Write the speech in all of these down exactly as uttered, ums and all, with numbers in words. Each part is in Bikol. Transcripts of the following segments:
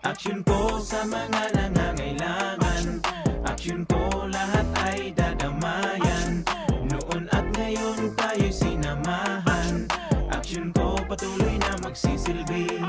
Aksyon ko sa mga nangangailangan. Aksyon ko lahat ay dadamayan. Noon at ngayon tayo'y sinamahan. Aksyon ko patuloy na magsisilbi.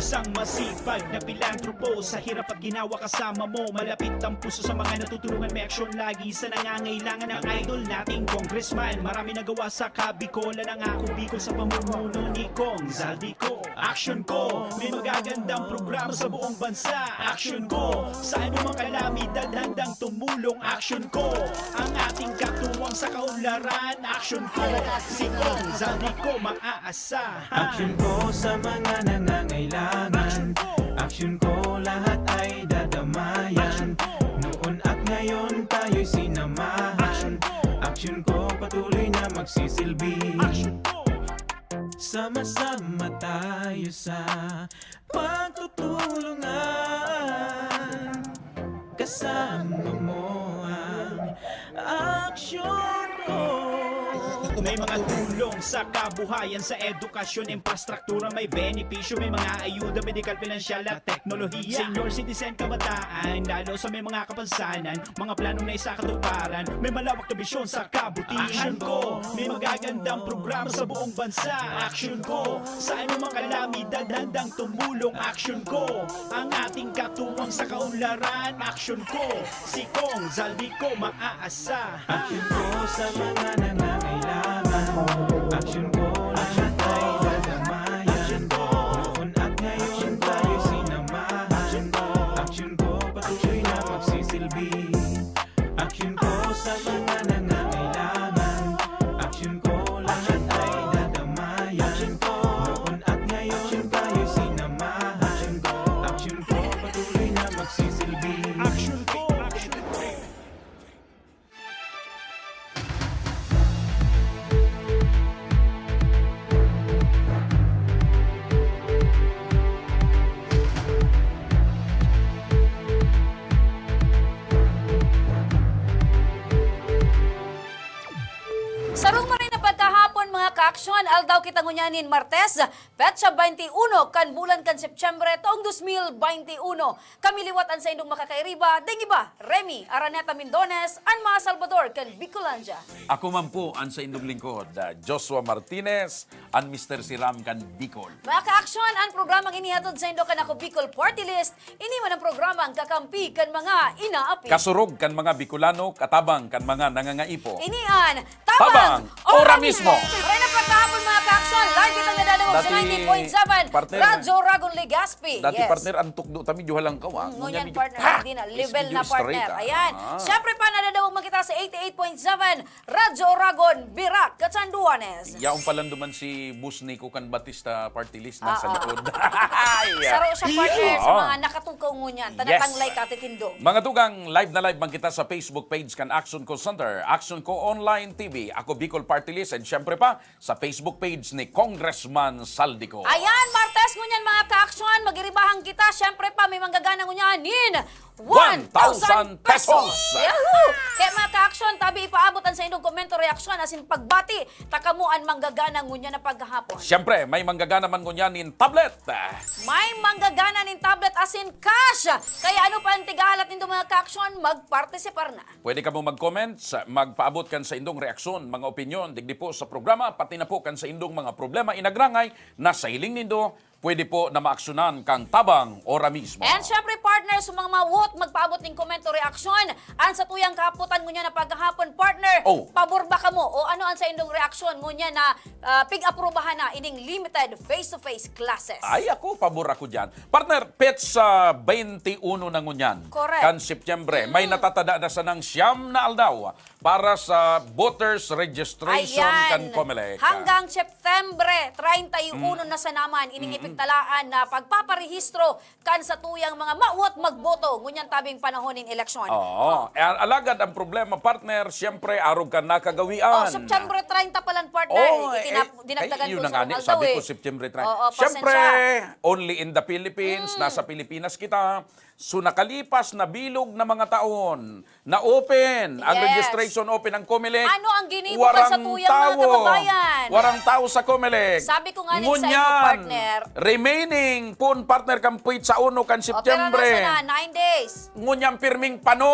Isang masipag na pilantropo, sa hirap at ginawa kasama mo. Malapit ang puso sa mga natutulungan, may aksyon lagi sa nangangailangan. Ang idol nating congressman, marami nagawa sa Kabicol. Nangako Bicol sa pamumuno ni Cong Zaldy Co. Aksyon ko, may magagandang programa sa buong bansa. Aksyon ko, sa anumang kalamidad handang tumulong. Aksyon ko, ang ating katuwang sa kaunlaran. Aksyon ko, si Cong Zaldy Co maaasahan. Aksyon ko sa mga nangangailangan. Aksyon ko, lahat ay dadamayan. Noon at ngayon tayo'y sinamahan. Aksyon ko, patuloy na magsisilbi. Sama-sama tayo sa pagtutulungan. Kasama mo ang aksyon ko. May mga tulong sa kabuhayan, sa edukasyon, infrastruktura, may benepisyo, may mga ayuda, medikal, pinansyal at teknolohiya. Senior citizen, kabataan, lalo sa may mga kapansanan, mga planong naisakatuparan, may malawak na bisyon sa kabutihan. Aksyon ko, may magagandang programa sa buong bansa. Aksyon ko, sa anumang kalamidad handang tumulong. Aksyon ko, ang ating katuwang sa kaunlaran. Aksyon ko, si Cong Zaldy Co maaasahan. Aksyon ko sa mga nangangailangan. Aksyon ko, lahat ay dadamayan. Noon at ngayon tayo sinamahan. Aksyon ko, patuloy na magsisilbi. Aksyon ko sa mga nangangailangan. Aksyon ko, lahat ay dadamayan. Noon at ngayon tayo sinamahan. Aksyon ko, patuloy na magsisilbi. Aksyon ko, aksyon ko. Sarong maray na pagkahapon, mga kaaksyon, aldaw kita ngunyan nin Martes, petsa baynte uno kan bulan kan Setyembre, taong dos mil baynte uno. Kami liwat an saindong makakairiba, daing iba, Remy Araneta Mindones, an mga Salvador kan Bicolandia. Ako man po an saindong lingkod, ah, Joshua Martinez, an Mister Siram kan Bicol. Mga kaaksyon, an programang ini hatod saindo kan Ako Bicol Party List, ini man an programang kakampi kan mga inaapi. Kasurog kan mga Bicolano, katabang kan mga nangangaipo. Ini an Tabang, Tabang, ora ora mismo. Mismo. Maray na pagkahapon, mga kaaksyon, live kitang nadadangog sa Dati ninety point seven partner, Radyo Ragon Legazpi. Dati Yes. partner, ang tukdo ta, medyo halangkaw, ah. Mm, Ngunyan ngunyan, medyo, partner, pa! hindi na. Is Level medyo na, partner. straight, ah. Ayan. Ah. Siyempre pa, nadadangog man kita sa eighty-eight point seven Radyo Ragon, Virac, Catanduanes. Yaon pa lang duman si Boss Nico kan Batista Party List, nasa Ah, ah. likod. Ay, ah. Saro siya, partner, sa Oo. mga nakatukaw ngunyan. Yes. Tanatanglay ka, titindog. Mga tugang, live na live man kita sa Facebook page kan Action Call Center, Action Co Online T V, Ako Bicol Party List, and syempre pa, sa Facebook page ni Congressman Zaldy Co. Ayan, Martes ngunyan, mga kaaksyon, magiribahan kita. Syempre pa, may manggagana ngunyan nin one thousand pesos. Yahoo! Kaya, mga kaaksyon, tabi ipaabot an saindong komento, reaksyon, asin pagbati ta kamo an manggagana ngunyan na paghahapon. Siyempre, may manggagana man ngunyan nin tablet. May manggagana nin tablet asin cash. Kaya ano pa an tigahalat nindo, mga kaaksyon? Magpartisipar na. Pwede kamo mag-comments, magpaabot kan saindong reaksyon, mga opinyon, digdi po sa programa, pati na po kan saindong mga problema inagrangay na sa hiling nindo, pwede po na maaksyonan kan tabang ora mismo. And syempre, partner, sa mga mawot magpaabot ning komento, reaksyon, an satuyang kahapotan ngunyan na paghahapon, partner, Oh. pabor ba kamo? O ano an saindong reaksyon ngunyan na, ah, pig-aprubahan na ining limited face-to-face classes? Ay, ako, pabor ako dyan. Partner, petsa baynte uno na ngunyan Correct. kan Setyembre. May Mm. natatada na sanang siyam na aldaw para sa voters registration Ayan. kan Comelec. Hanggang Setyembre treinta y uno Mm. na sana man ining Mm. ipigtalaan na pagpaparehistro kan satuyang mga mawot magboto ngunyan tabing panahon nin eleksyon. Oo. Oh. Eh, alagad ang problema, partner, siyempre, arog kan nakagawian. Oh, Setyembre treinta pa lang, partner. Oh, Itinap-, eh, dinagdagan ay, yun ko na sa nga ni, aldaw, sabi eh. ko, Setyembre treinta. Oo, Siyempre, pasensya. only in the Philippines, Mm. nasa Pilipinas kita. So, nakalipas na bilog na mga taon, na-open ang Yes. registration, open ang Comelec, Ano ang ginibo kan warang satuyang mga tawo. kababayan? Warang tao sa Comelec. Sabi ko nga ni sa imo, partner. Ngunyan, remaining pon, partner, kan puwit sa uno kan Setyembre. O, pero nasa na? Nine days. Ngunyan pirming pano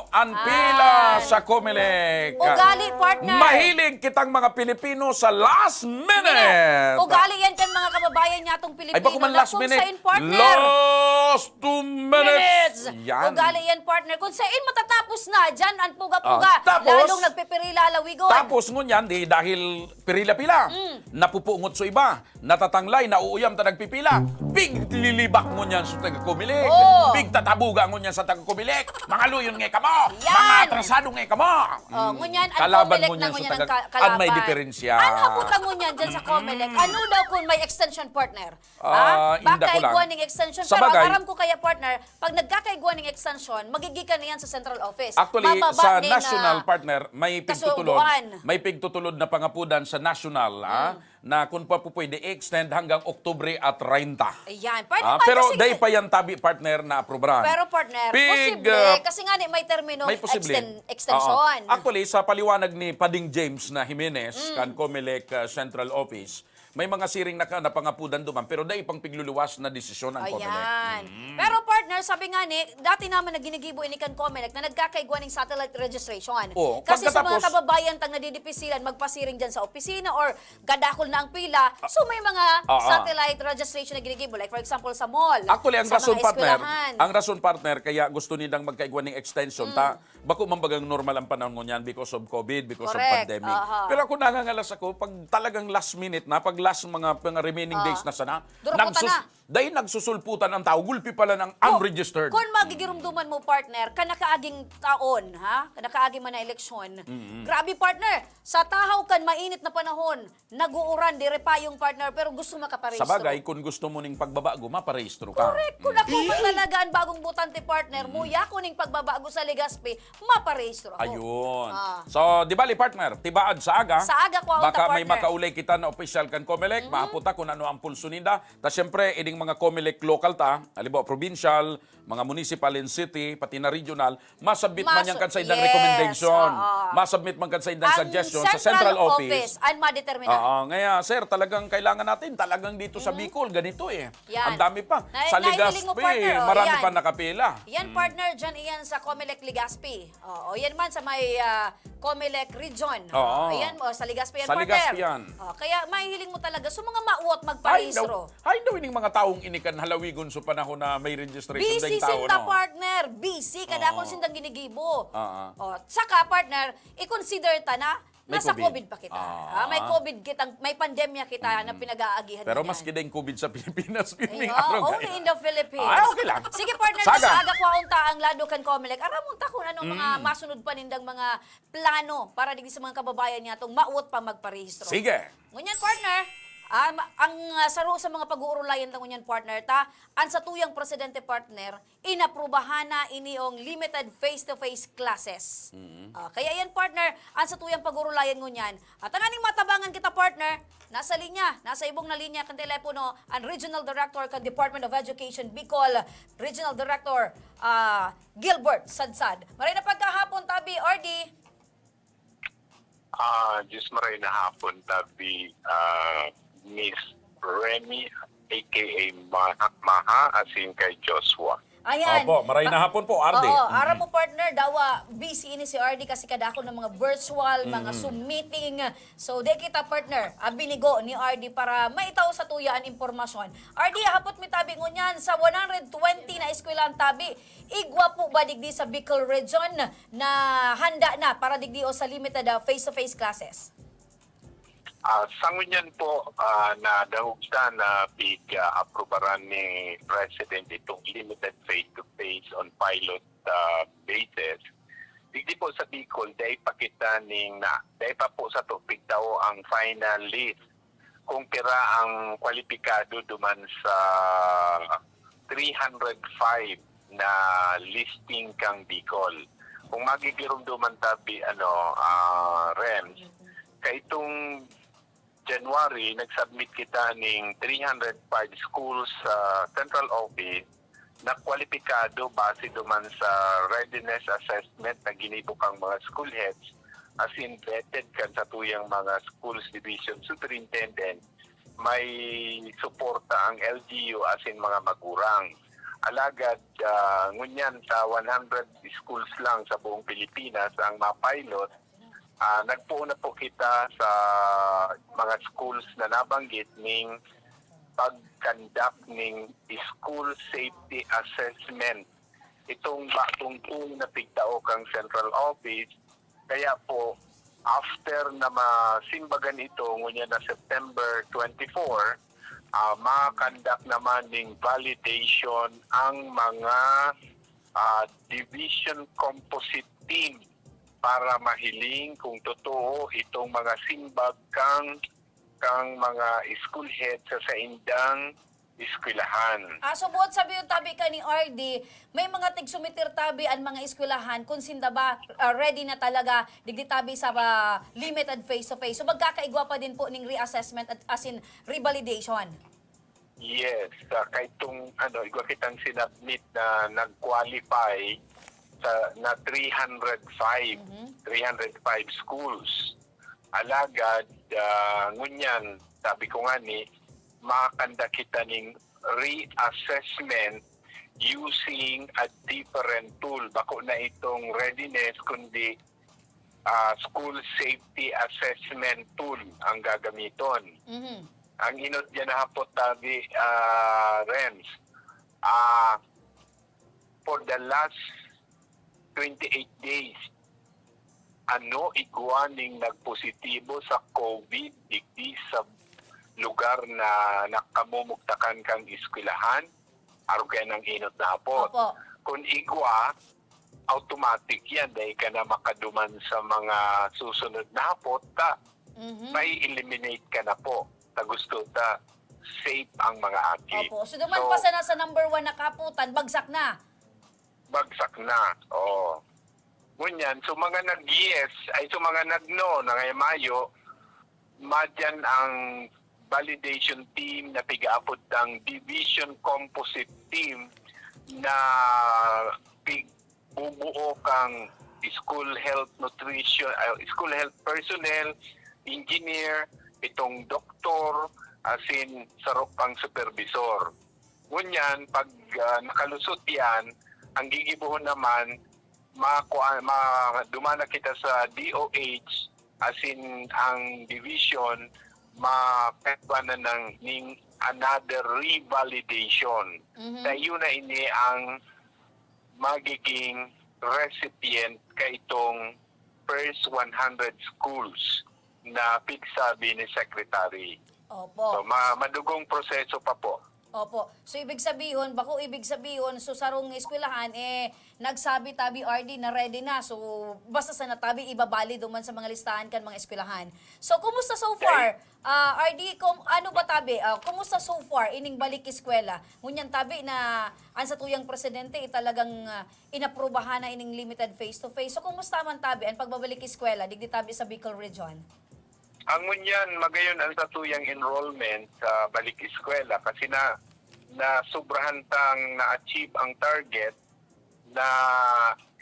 an pila sa Comelec. Ugali, partner. Mahilig kitang mga Pilipino sa last minute. Ugali yan kan mga kababayan niyatong Pilipino. Ay, bako man na last kung minute. Sa in, partner. Last two minutes. Minutes. Yan. Ugali yan, partner. Kung sa in matatapos na, dyan ang puga-puga. Ah, tapos, lalong nagpipirila, lawigon. Tapos ngunyan, di dahil pirila-pila, mm, napupungot sa iba, natatanglay, nauuyam ta nagpipila. Piglilibak ngunyan sa taga-Comelec. Oh. Pigtatabuga ngunyan sa taga-Comelec. Mga luyon nga kamo! Yan. Mga atrasado nga kamo! Oh, ngunyan, ang Comelec na ngunyan ang ka-, kalaban. Kalaban ngunyan sa taga-, ang may diferensya. Ano habutan ngunyan dyan sa Comelec? Mm. Ano daw kung may extension, partner? Ha? Ah, inda ko lang. Baka igwa ning extension. Sa bagay, pero ang aram ko kaya, partner, pag nagkakaigwa ning extension, magigikan na yan sa central office. Actually, sa national, partner, may pigtutulod. Mababa na kasugoan. May pigtutulod na pangapudan sa national, ha? Mm. Na kung pa po pwede, i-extend hanggang Oktubre at treinta. Ayan. Pwede. Ah, pa pero kasi dai pa yan tabi, partner, na aprubaran. Pero, partner, pig, posible, ah, kasi nga ni may termino, may posible. Extend, extension. Oo. Actually, sa paliwanag ni Pading James na Jimenez, mm, kan Comelec, ah, Central Office, may mga siring na ka-, napangapudan duman, pero dai pang pigluluwas na desisyon ang Comelec. Ayan. Mm. Pero, partner, sabi nga ni, dati naman na ginigibo ini kan Comelec na nagkakaigwa ning satellite registration. Oo, kasi sa mga pagkatapos kababayan tang nadidipisilan magpasiring dyan sa opisina or gadakol na ang pila, so may mga, ah, ah, satellite registration na ginigibo. Like, for example, sa mall, actually, ang sa mga rason, partner, eskwelahan. Ang rason, partner, kaya gusto nindang magkaigwa ning extension, mm, ta, bako man bagang normal ang panahon ngunyan because of COVID, because of pandemic. Correct. Aha. Pero ako, nangangalas ako, pag talagang last minute na, pag last mga, mga remaining days na sana, durog mo ta nagsus-, na. Dahil nagsusulputan ang tao, gulpi pala ng unregistered. Kung, kung magigirumduman mo, partner, kanakaaging taon, ha? Kanakaaging man na eleksyon. Mm-hmm. Grabe, partner, sa tahaw kan mainit na panahon, nag-uuran, dire payong, partner, pero gusto makaparehistro. Sa bagay, kung gusto mo ning pagbabago, maparehistro ka. Correct. Kung ako man talaga ang bagong botante, partner, mm, muya ko ning pagbabago sa Legazpi, maparehistro ako. Ayun. Ah. So, di bali, partner, tibaad sa aga. Sa aga, kwaon ta, partner. Baka may makaulay kita na opisyal kan Comelec, mm, mahapot ta kung ano ang pulso ninda. Ta, siyempre, ining mga Comelec local ta, halimbawa, provincial, mga municipal and city, pati na regional, masubmit man yan kan sa indang recommendation. Mas-, yes, oo. Masubmit man kan sa indang suggestion sa central office. Ang central office, ang madetermina. Oo, ngaya, sir, talagang kailangan natin, talagang dito sa Bicol, ganito eh. Yan. Ang dami pa. Sa Legazpi, nahiling mo, partner, oh, marami pa nakapila. Yan, partner, dyan iyan sa Comelec Legazpi. Oo, yan man sa may, ah, Comelec Region. Oo. Ayan, oh, sa Legazpi yan, partner. Sa Legazpi yan. Oh, kaya mahihiling mo talaga. So, mga mawot, magparehistro. Ay, daw, ay, daw ining mga taong ini kan halawigon sa panahon na may registration ding tao, no? Busy sinda, partner. Busy. Kadakol sindang ginigibo. Oo. Oh, saka, partner, i-consider ta na nasa COVID pa kita. Ah, may COVID kitang, may pandemya kita na pinag-aagihan. Pero maski ding COVID sa Pilipinas, pirming araw only in the Philippines. Ah, okay lang. Sige, partner, sa aga, kwaon ta ang lado kan Comelec. Aramon ta kung anong mga masunod pa nindang mga plano para digdi sa mga kababayan niyatong mawot pa magparehistro. Sige. Ngunyan, partner, ah, ma-, ang, ah, saro sa mga pag-uurulayan ta ngunyan, partner, ta, ang satuyang presidente, partner, inaprubahan na ini ong limited face-to-face classes. Mm. Ah, kaya yan, partner, ang satuyang pag-urulayan ngunyan. At tanganing matabangan kita, partner, nasa linya, nasa ibong na linya kan telepono, ang Regional Director kan Department of Education Bicol, Regional Director, ah, Gilbert Sadsad. Maray na pagkahapon, tabi, R D. Ah, Diyos maray na hapon, tabi, ah, Miss Remy, A K A Maha, Maha, asin kay Joshua. Ayan. Opo, maray na hapon po, R D. Oo, aram mo, partner, dawa busy ini si R D kasi kadakol ng mga virtual, mga Zoom meeting. So, di kita, partner, ah, binigo ni R D para maitaw sa tuya an impormasyon. R D, hapot mi tabi ngunyan, sa one hundred twenty na eskwelahan tabi, igwa po ba digdi sa Bicol Region na handa na para digdi o sa limited, ah, face-to-face classes? Ah, sa ngunyan po, ah, nadangog ta na pig, ah, aprubaran ni President itong limited face-to-face on pilot, ah, basis. Digdi po sa Bicol, dai pa kita ning na, dai pa po sato pigtao ang final list kung pira ang kwalipikado duman sa three hundred five na listing kang Bicol. Kung magigiromdoman ta bi-, ano, ah, Renz, kaitong January, nag-submit kita ning three hundred five schools sa central office na kwalipikado base duman sa readiness assessment na ginibo kang mga school heads as in vetted kan satuyang mga schools division superintendent, may suporta ang L G U as in mga magurang. Alagad, ah, ngunyan sa one hundred schools lang sa buong Pilipinas ang mapilot, ah, nagpoon na po kita sa mga schools na nabanggit ning pag-conduct ning school safety assessment. Itong bagong tool na pigtao kang central office, kaya po, after na masimbagan ito, ngunyan na September twenty-four, ah, ma-conduct naman ning validation ang mga, ah, division composite team para mahiling kung totoo itong mga simbag kang, kang mga school head sa saindang eskwelahan. Ah, so buot sabi yung tabi ka ni R D, may mga tigsumitir tabi ang mga eskwelahan kung sinda ba, ah, ready na talaga, digdi tabi sa, ah, limited face-to-face. So magkakaigwa pa din po ning reassessment at as in revalidation. Yes, sa kaitong ano, igwa kitang sinabmit na nag-qualify sa, na three hundred five, Mhm. three hundred five schools. Alagad, ah, ngunyan, sabi ko nga ni, makanda kita ning reassessment using a different tool. Bako na itong readiness, kundi, ah, school safety assessment tool ang gagamiton. Mhm. Ang inot diyan na hapot tabi, ah, Renz, ah, for the last twenty-eight days, ano igwa ning nagpositibo sa COVID digdi sa lugar na nakamumugtakan kang eskwelahan? Arog kaya ng inot na hapot. Opo. Kung igwa, automatic yan. Dahil ka na makaduman sa mga susunod na hapot, ta, Mhm. may eliminate ka na po. Ta gusto ta, safe ang mga aki. Opo. So, duman So, pa sana sa number one na kahapotan, bagsak na. Bagsak na. Oo. Ngunyan, so mga nag-yes, ay so mga nag-no, na ngay mayo, madyan ang validation team na pigaapod tang division composite team na pigbubuo kang school health nutrition, ah, school health personnel, engineer, itong doktor, asin sarok pang supervisor. Ngunyan, pag, ah, nakalusot yan, ang gigibohon naman, makuha, ma-, duman na kita sa D O H, asin ang division, makakuha na ng, ning another revalidation. Mhm. Sa iyo na ini ang magiging recipient kaitong first one hundred schools na pigsabi ni Secretary. Opo. So, ma-, madugong proseso pa po. Opo. So, ibig sabihon, bako ibig sabihon, so sarong eskwelahan, eh, nagsabi tabi, R D, na ready na. So, basta sa natabi, ibabali duman sa mga listahan kan mga eskwelahan. So, kumusta so far? Kay Ah, R D, kum-, ano ba tabi? Ah, kumusta so far ining balik eskwela? Ngunyan tabi na ang satuyang presidente, eh, talagang, ah, inaprubahan na ining limited face-to-face. So, kumusta man tabi ang pagbabalik eskwela digdi tabi sa Bicol Region? Ang ngunyan, magayon ang satuyang enrollment sa balik eskwela kasi na, nasobrahan tang na-achieve ang target na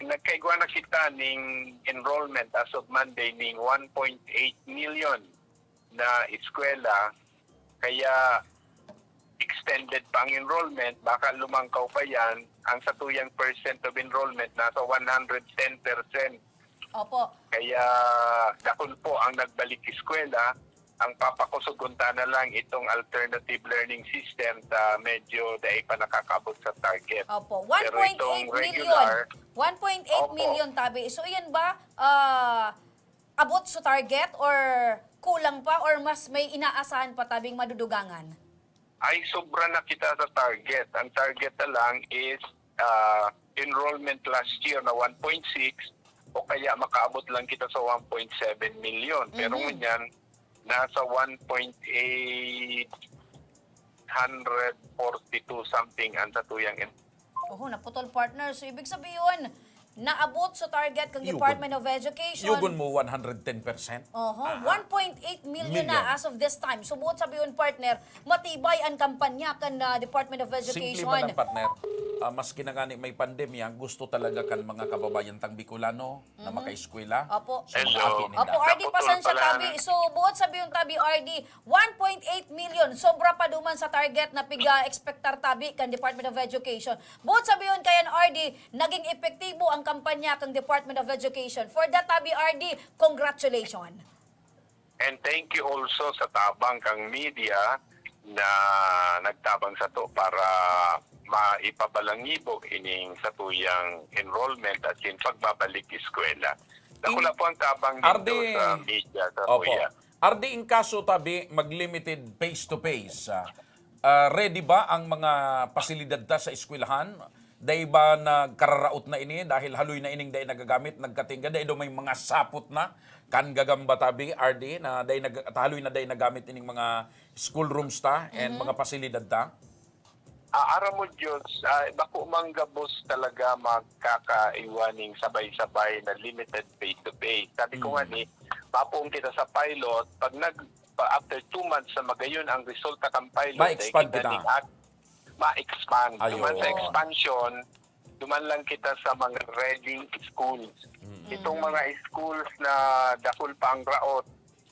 nagkaigwa na kita ning enrollment as of Monday ning one point eight million na eskwela. Kaya extended pa ang enrollment, baka lumangkaw pa yan. Ang satuyang percent of enrollment nasa one hundred ten percent. Opo. Kaya dakul po ang nagbalik eskwela. Ang papakusog unta na lang itong alternative learning system ta medyo dai pa nakakaabot sa target. Opo. Pero itong one point eight million. Regular, One point eight opo. Million tabi. So, iyan ba, ah, abot sa target or kulang pa or mas may inaasahan pa tabing madudugangan? Ay, sobra na kita sa target. Ang target na lang is, ah, enrollment last year na one point six o kaya makaabot lang kita sa one point seven million. Pero Mhm. ngunyan, nasa one point eight hundred forty-two something ang satuyang en- Oho, naputol, partner. So, ibig sabihin, naabot sa target ng Yugon. Department of Education. Yugon mo one hundred ten percent? Oho, Ah. one point eight million na Million. As of this time. So, buot sabihin, partner, matibay ang kampanya kan, ah, Department of Education. Simple man lang, partner. Ah, maski na ngani may pandemya, gusto talaga kan mga kababayan tang Bicolano na makaeskwela. Opo. So, mga Hello. aki ninda. Opo, R D, Naputol pasensya pala. tabi. So, buot sabihon tabi, R D, one point eight million, sobra pa duman sa target na piga-expectar tabi kan Department of Education. Buot sabihon kayan, R D, naging epektibo ang kampanya kan Department of Education. For that tabi, R D, congratulations. And thank you also sa tabang kang media na nagtabang sato para maipabalangibog ining satuyang enrollment at yung pagbabalik eskwela. Dakula In- po ang tabang R D, dito sa media sa Opo. kuya. R D, in kaso tabi, mag-limited face-to-face. Ah, ah, ready ba ang mga pasilidad ta sa eskwelahan? Dai ba nagkararaot na ini dahil haloy na ining dai nagagamit, nagkatingga, dai daw may mga sapot na? Kan gagamba tabi, R D, na dai nag, haloy na dai nagamit ining mga schoolrooms ta and mga pasilidad ta? Ah, aram mo, Diyos, ah, bako mang gabos talaga magkakaiwaning sabay-sabay na limited face-to-face. Sabi ko nga ni, mapong kita sa pilot, pag nag, pa- after two months na magayon ang resulta kang pilot, Ma-expand dai kita kita. ning at-, ma-expand. Ayo. Duman sa expansion, duman lang kita sa mga ready schools. Itong mga schools na dakul pa ang raot,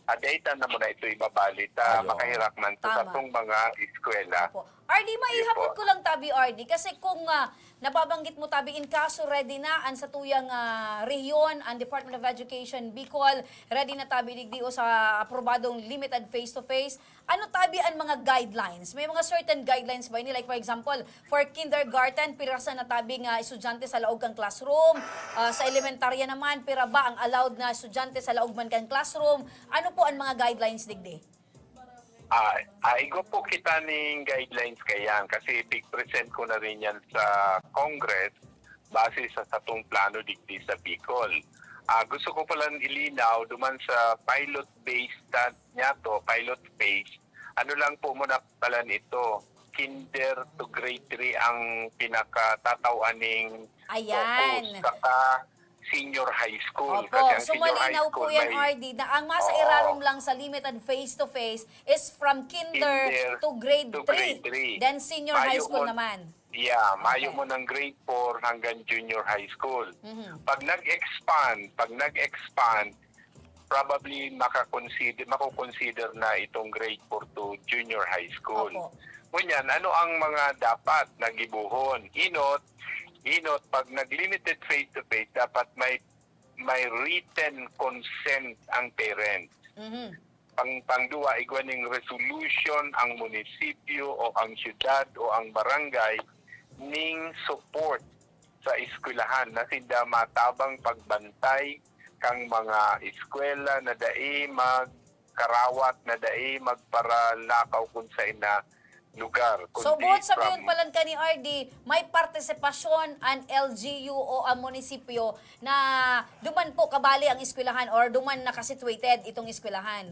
adaytan na mo na ito ibabali ta, Ayo. makahirak man sa Tama. satong mga eskwela. Opo. R D, maihapot Opo. ko lang tabi, R D, kasi kung ah, nababanggit mo tabi, in kaso ready na ang satuyang ah, rehiyon, ang Department of Education Bicol, ready na tabi digdi o sa aprobadong limited face-to-face. Ano tabi ang mga guidelines? May mga certain guidelines ba ini? Like for example, for kindergarten, pira sana tabi nga estudyante sa laog kan classroom? Ah, sa elementarya naman, pira ba ang allowed na estudyante sa laog man kan classroom? Ano po ang mga guidelines digdi? Ah, ah, igwa po kita ning guidelines kayan kasi pig-present ko na rin yan sa Congress base sa satong plano digdi sa Bicol. Ah, gusto ko palang ilinaw duman sa pilot base ta niya to, pilot phase. Ano lang po muna pala nito, kinder to grade three ang pinakatataw-aning Ayan. focus. Saka senior high school. Opo, Kasi ang so senior high malinaw po school yan, may R D, na ang masa Oo. irarom lang sa limited face-to-face is from kinder Kinder to grade to three. grade three. Then senior high Mayo school mo- naman. Yeah, mayo Okay. mo ng grade four hanggang junior high school. Mhm. Pag nag-expand, pag nag-expand, probably makakonsider, makukonsider na itong grade four to junior high school. Opo. Ngunyan, ano ang mga dapat na gibohon? Inot, inot, pag nag-limited face-to-face, dapat may may written consent ang parents. Mhm. Pang, pangduwa, igwa ning resolution ang munisipyo o ang syudad o ang barangay ning support sa eskwelahan na sinda matabang pagbantay kang mga eskwela na dai magkarawat, na dai magparalakaw kun sain na lugar. So, kundi buot sabihon from palan ka ni R D, may partisipasyon ang L G U o ang munisipyo na duman po kabali ang eskwelahan or duman nakasituated itong eskwelahan.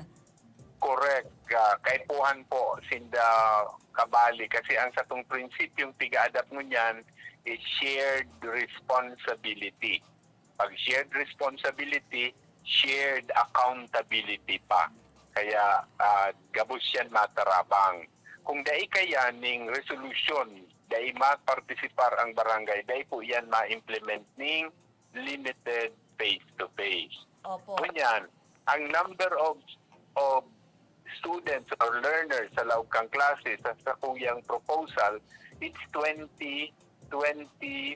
Correct. Ah, kaipuhan po sinda kabali kasi ang satong prinsipyong piga-adapt ngunyan is shared responsibility. Pag shared responsibility, shared accountability pa. Kaya ah, gabos yan matarabang. Kung dai kaya ning resolusyon, dai mapartisipar ang barangay, dai po yan ma-implement ning limited face-to-face. Opo. Ngunyan, ang number of of students or learners sa laog kang klase sa sakuyang proposal, it's twenty, twenty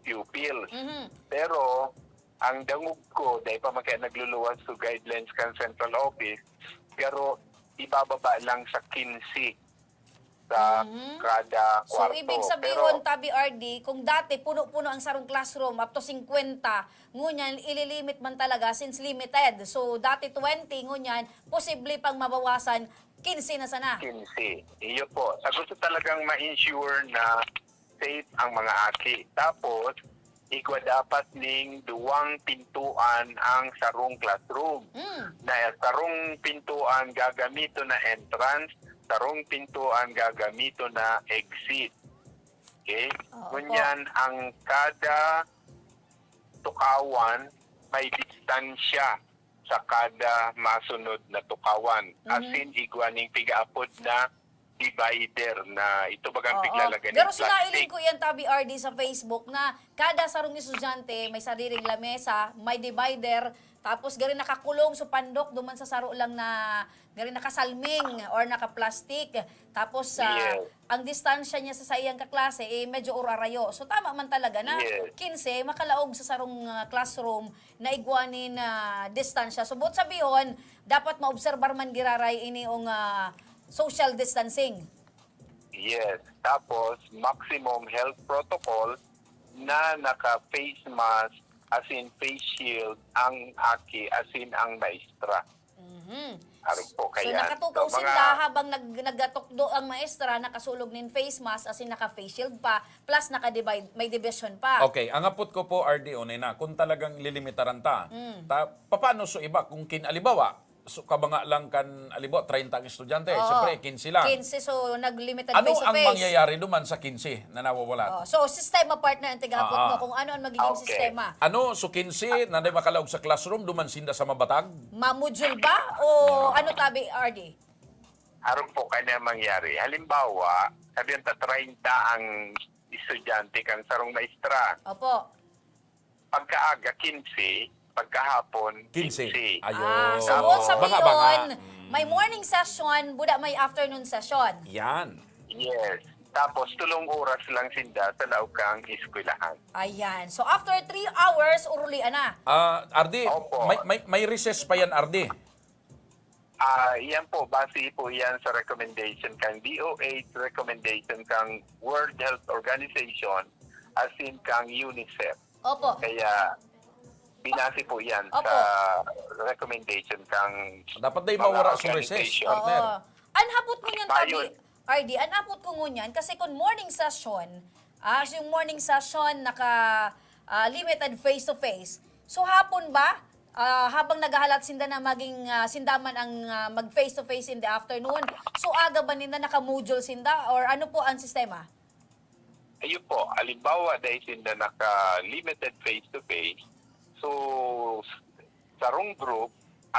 pupils. Mhm. Pero ang dangog ko, dahil pa man kaya nagluluwas to guidelines kan central office, pero ibababa lang sa quince sa Mhm. kada So, kwarto. ibig sabihin, Pero, tabi R D, kung dati puno-puno ang sarong classroom, up to fifty, ngunyan, ililimit man talaga since limited. So, dati twenty, ngunyan, posible pang mabawasan, quince na sana. quince. Iyo po. Sa gusto talagang ma-ensure na safe ang mga aki. Tapos, igwa dapat ning duwang pintuan ang sarong classroom. Mm. Na sarong pintuan gagamiton na entrance, sarong pintuan gagamiton na exit. Okay? Oo po. Ngunyan, ang kada tukawan may distansya sa kada masunod na tukawan. As Mhm. in, igwa ning pigaapod na divider na ito bagang Oo. piglalagay ng Pero sinailing plastic. ko yan, Tabi R D, sa Facebook na kada sarong estudyante may sariling lamesa, may divider, tapos gari nakakulong so pandok duman sa saro lang na gari nakasalming or naka-plastic. Tapos sa Yes. ang distansya niya sa saiyang kaklase, eh, medyo urarayo. So tama man talaga na Yes. quince makalaog sa sarong ah, classroom na igwa nin ah, distansya. So buot sabihon, dapat maobserbar man giraray ini ong ah, social distancing. Yes. Tapos, maximum health protocol na naka-face mask, as in face shield, ang aki, as in ang maestra. Mhm. Arog po So kayan. nakatukaw So, mga- sinda habang nag, nagatukdo ang maestra, nakasulog nin face mask, as in naka-face shield pa, plus naka-divide, may division pa. Okay, ang apot ko po, R D, unay na, kung talagang lilimitaran ta, Mm. ta paano so iba? Kung kin, alibawa, so, kabanga lang kan, alibawa, treinta ang estudyante, Oo. siyempre, quince lang. Quince, so nag-limited Ano face to ang face. mangyayari duman sa quince na nawawala? Oh, so, sistema partner ang tigahapot Ah, mo ah. Kung ano ang magiging Okay. sistema. Ano, so quince, na di makalaog sa classroom, duman sinda sa mabatag? Mamodule ba? O ano, Tabi R D? Arog po kanya mangyari. Halimbawa, sabihan ta treinta ang estudyante kan sarong maestra. Opo. Pagkaaga, quince. Pagkahapon, Quince. quince. Ayun. Ah, so Tapos, buot sabihon, Banga-banga. may morning session, buda may afternoon session. Yan. Yes. Tapos, tulong oras lang sinda sa laog kang eskwelahan. Ayan. So after three hours, urulian na. Ah, R D, Opo. may, may, may recess pa yan, R D? Ah, yan po, base po yan sa recommendation kang D O H, recommendation kang World Health Organization, as in kang UNICEF. Opo. Kaya, binase po yan Opo. sa recommendation kang Dapat na mga mawara sa organization. recess, partner. Oo. An hapot ngunyan, Tabi Ayun. R D, an hapot ko ngunyan, kasi kung morning session, ah, so yung morning session naka ah, limited face to face. So hapon ba? Ah, habang naghahalat sinda na maging ah, sinda man ang ah, mag face to face in the afternoon, so aga ba ninda naka-module sinda or ano po ang sistema? Ayun po, halimbawa, dahil sinda naka-limited face-to-face, so, sarong group,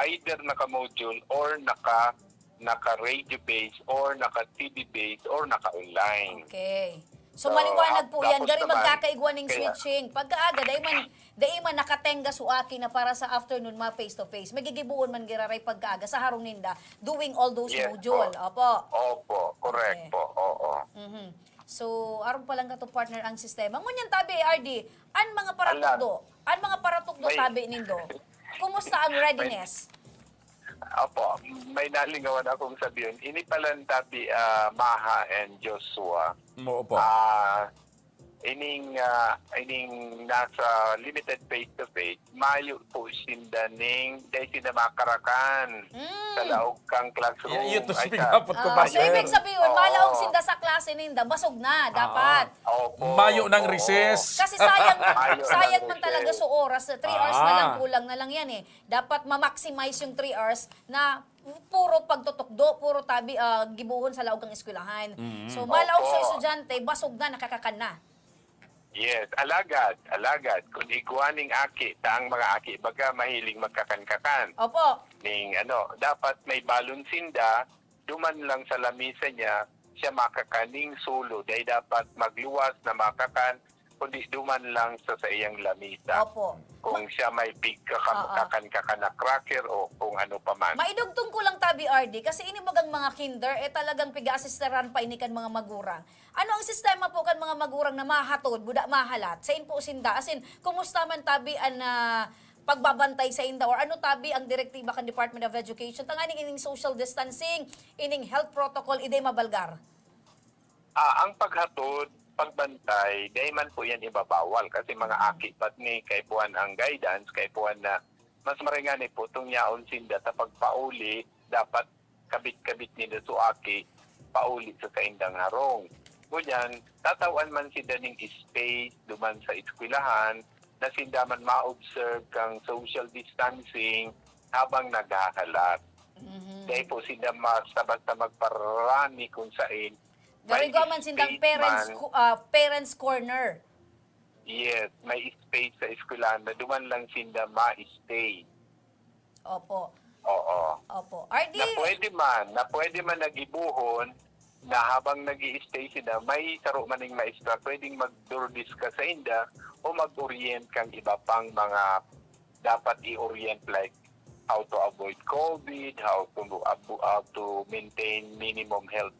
either naka-module or naka, naka-radio-based or naka-T V-based or naka-online. Okay. So, So, maliwanag po yan. tapos Gari naman, magkakaigwa ning kaya- switching. Pagka aga, dai man, dai man naka-tenga so aki na para sa afternoon, mga face-to-face. May gigibuon man giraray pagkaaga sa harong ninda, doing all those Yes module. po. Opo. Opo, correct Okay. po. Oo. Mhm. So, arog pa lang kato, partner, ang sistema. Ngunyan, tabi, R D, an mga paratukdo, an mga paratukdo, May- tabi nindo, kumusta ang readiness? Opo, may nalingawan akong sabihin. Ini palan, tabi, ah, Maha and Joshua. Oo po. Ah, ining ah, ining nasa limited face-to-face, mayo po sinda ning, dahil sinda makarakan Mm. sa laog kang classroom. Y- yun to Ay, sa pinapot ko, Ah, so, partner. ibig sabihin, Oo. malaog sinda sa klase ninda, basog na, dapat. Opo. Mayo ng Oo. Kasi sayang, Mayo ng sayang man recess. Talaga so oras. Three hours na lang, Ah. kulang na lang yan eh. Dapat ma-maximize yung three hours na puro pagtutukdo, puro tabi, ah, gibuhon sa laog kang eskwelahan. Mm. So, malaog sa Opo. estudyante, basog na, nakakakan na. Yes, alagad, alagad. Kung igwa ning aki, ta ang mga aki, baga mahiling magkakan-kakan. Opo. Ning ano, dapat may balon sinda, duman lang sa lamisa niya, siya makakaning solo. Dahil dapat magluwas na makakan, kundi duman lang sa saiyang lamisa. Opo. Kung siya may big Oo. kakan-kakan na cracker o kung ano pa man. Maidugtong ko lang, tabi, R D, kasi ini bagang mga kinder, eh, talagang piga-asisteran pa ini kan mga magurang. Ano ang sistema po kan mga magurang na mahatod, buda mahalat, sa inpo sinda? As in, kumusta man, tabi, an ah, pagbabantay sa inda? Or ano, tabi, ang direktiba kan Department of Education? Tanganing ining social distancing, ining health protocol, iday mabalgar? Ah, ang paghatod, pagbantay, dai man po yan ibabawal kasi mga aki pat ni kaipuhan ang guidance, kaipuhan na mas maray ngani po tong yaon sinda ta pagpauli, dapat kabit-kabit ninda so aki pauli sa saindang harong. Ngunyan, tatawan man sinda ning space duman sa eskwelahan na sinda man ma-observe kang social distancing habang naghahalat. Mhm. Dai po sinda basta-basta magparani kung sain. Garo May igwa man sindang space parents, man. co- ah, parents corner. Yes, may space sa eskwelahan na duman lang sinda ma-stay. Opo. Oo. Opo. R D, Na pwede man, na pwede man nagibuhon, na habang nag-i-stay sila, may saro man ning maestra pwedeng magdurdiscuss sainda o mag-orient kan iba pang mga dapat i-orient, like how to avoid COVID, how to abo-, how to maintain minimum health,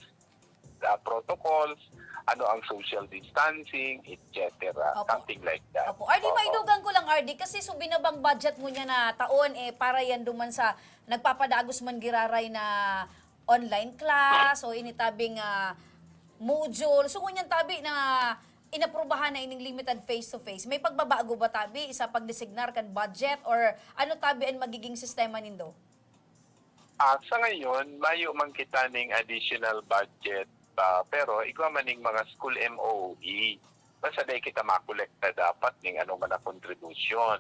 ah, protocols, ano ang social distancing, et cetera. Opo. Something like that. Opo. R D, oo, maidugang ko lang, R D, kasi so binabang budget mo niya na taon, eh, para yan duman sa nagpapadagos man giraray na online class o initabing, ah, module. So, ngunyan tabi na inaprubahan na ining limited face-to-face, may pagbabago ba tabi sa pagdesignar kan budget or ano tabi ang magiging sistema nindo? Ah, sa ngayon, mayo man kita ning additional budget, ah, pero igwa man ning mga school M O E. Basta dai kita makolekta dapat ning ano man na kontribusyon.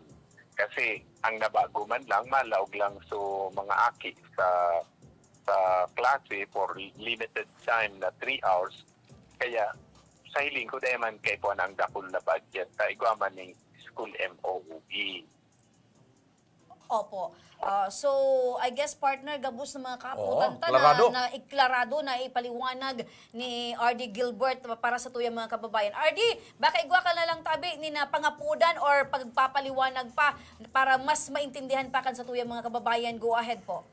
Kasi ang nabago man lang, malaog lang so mga aki sa, sa klase for limited time na three hours. Kaya sa hiling ko, dai man kaipuhan ang dakul na budget ta igwa man ning school M O E. Opo. Ah, so, I guess, partner, gabos na mga kahapotan ta na, klarado, na iklarado, na ipaliwanag ni R D Gilbert pa-, para sa tuyang mga kababayan. R D, baka igwa ka na lang tabi ni na pangapodan or pagpapaliwanag pa para mas maintindihan pa kan sa tuyang mga kababayan. Go ahead po.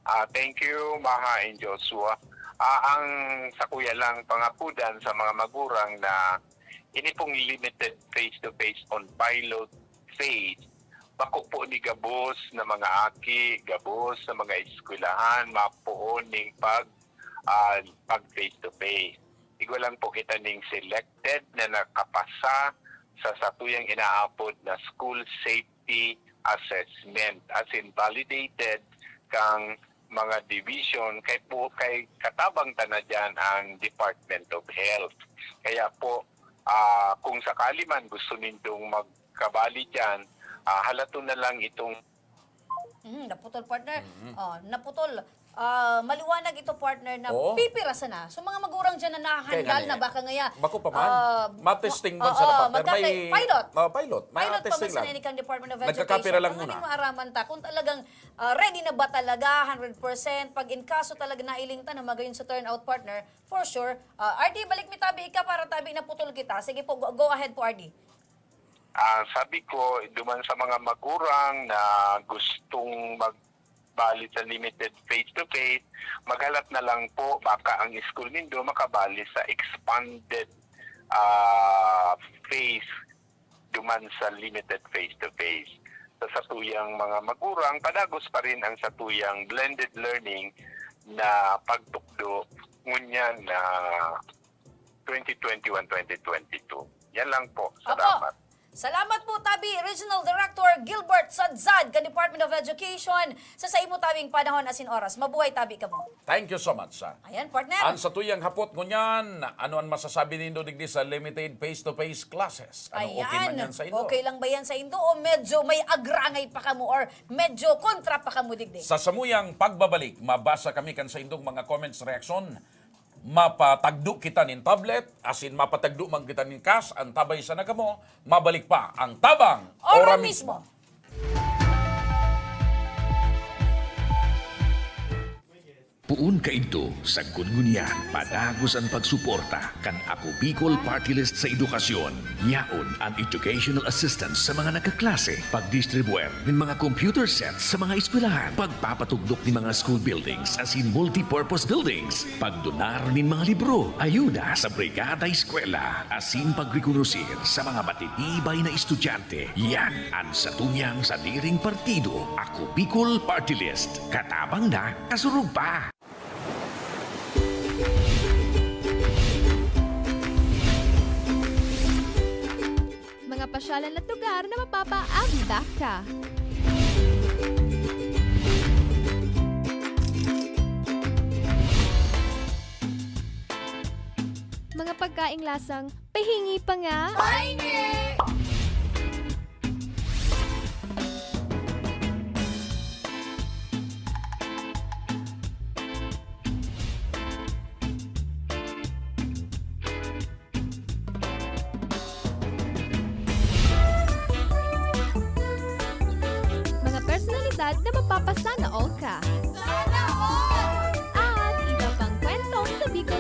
Ah, thank you, Maha and Joshua. Ah, ang sakuya lang pangapodan sa mga magurang na ini pong limited face-to-face on pilot phase, bako po ni gabos na mga aki, gabos na mga eskwelahan, mapoon ning pag, ah, pag face-to-face. Igwa lang po kita ning selected na nakapasa sa satuyang inaapod na school safety assessment, as in validated kang mga division, kay po, kay katabang ta na diyan ang Department of Health. Kaya po, ah, kung sakali man gusto nindong magkabali diyan, ah, halaton na lang itong Mhm, naputol, partner. Mhm. Oh, naputol. Ah, maliwanag ito, partner, na pipira sana. So, mga magurang diyan na nahahandal na, baka ngaya, bako pa man. Ah, matesting man sana, partner. May pilot. Oh, pilot. Pilot pa man sana ini kan Department of Education. Nagkakapira lang muna. Ang aning maaraman ta, kung talagang, ah, ready na ba talaga, hundred percent, pag in kaso talaga nailing ta na magayon sa turnout, partner, for sure. Ah, R D, balik mi tabi ika para tabi naputol kita. Sige po, go, go ahead po, R D. Ah, sabi ko, duman sa mga magurang na gustong magbali sa limited face-to-face, maghalat na lang po, baka ang school nindo makabali sa expanded, ah, phase duman sa limited face-to-face. Sa satuyang mga magurang, padagos pa rin ang satuyang blended learning na pagtukdo ngunyan na twenty twenty-one, twenty twenty-two. Yan lang po. Opo. Salamat. Salamat po, tabi Regional Director Gilbert Sadzad kan Department of Education sa saimo tabing panahon asin oras. Mabuhay tabi kamo. Thank you so much, ah. Ayan, partner. Ang satuyang hapot ngunyan, ano ang masasabi nindo digdi sa limited face-to-face classes? Ano, okay man yan sa indo? Ayan. Okay lang ba yan sa indo o medyo may agrangay pa kamo or medyo kontra pa kamo digdi? Sa samuyang pagbabalik, mabasa kami kan sa indong mga comments, reaksyon. Mapatagdo kita nin tablet, asin mapatagdo man kita nin cash, antabay sana kamo, mabalik pa ang Tabang Ora Mismo. Poon kaidto, sagkod ngunyan, padagos an pagsuporta kan Ako Bicol Party List sa edukasyon. Yaon an educational assistance sa mga nagkaklase, pagdistribuer nin mga computer sets sa mga eskwelahan, pagpapatugdok nin mga school buildings asin multipurpose buildings, pagdonar nin mga libro, ayuda sa Brigada Eskwela, asin pagrekonosir sa mga matitibay na estudyante. Yan an satuyang sadiring partido, Ako Bicol Party List. Katabang na, kasurog pa! Mga pasyalan at lugar na mapapaabdak ka. Mga pagkaing lasang pahingi pa nga. Pahingi! Mga personalidad na mapapasana all ka. Sana all! At iba pang kwentong sa Bicol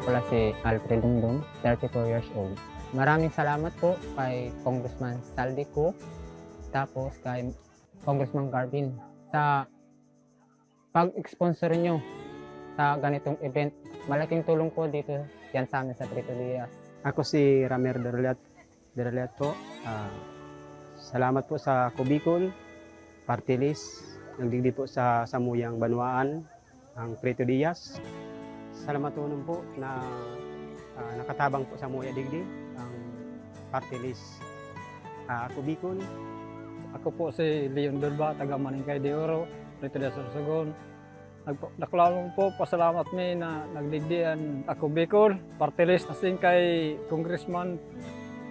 Ako pala si Alfred Dongdong, thirty-four years old. Maraming salamat po kay Congressman Saldi Co, tapos kay Congressman Garvin sa pag-sponsor nyo sa ganitong event. Malaking tulong po dito yan sa amin sa Trito Diaz. Ako si Ramer Derliat, Derliat po. Ah, salamat po sa Kubikon, Party List, nagdigdi po sa samuyang banwaan, ang Trito Diaz. Salamatonon po na, ah, nakatabang po sa muya digdi, ang Party List, ah, Kubikon. Ako po si Leon Durba, taga Maningkay de Oro, Trito Diaz, Sorsogon. Nagpa-, dakulanon po, pasalamat mi na nagdigdi an Ako Bicol, Party List, asin kay Congressman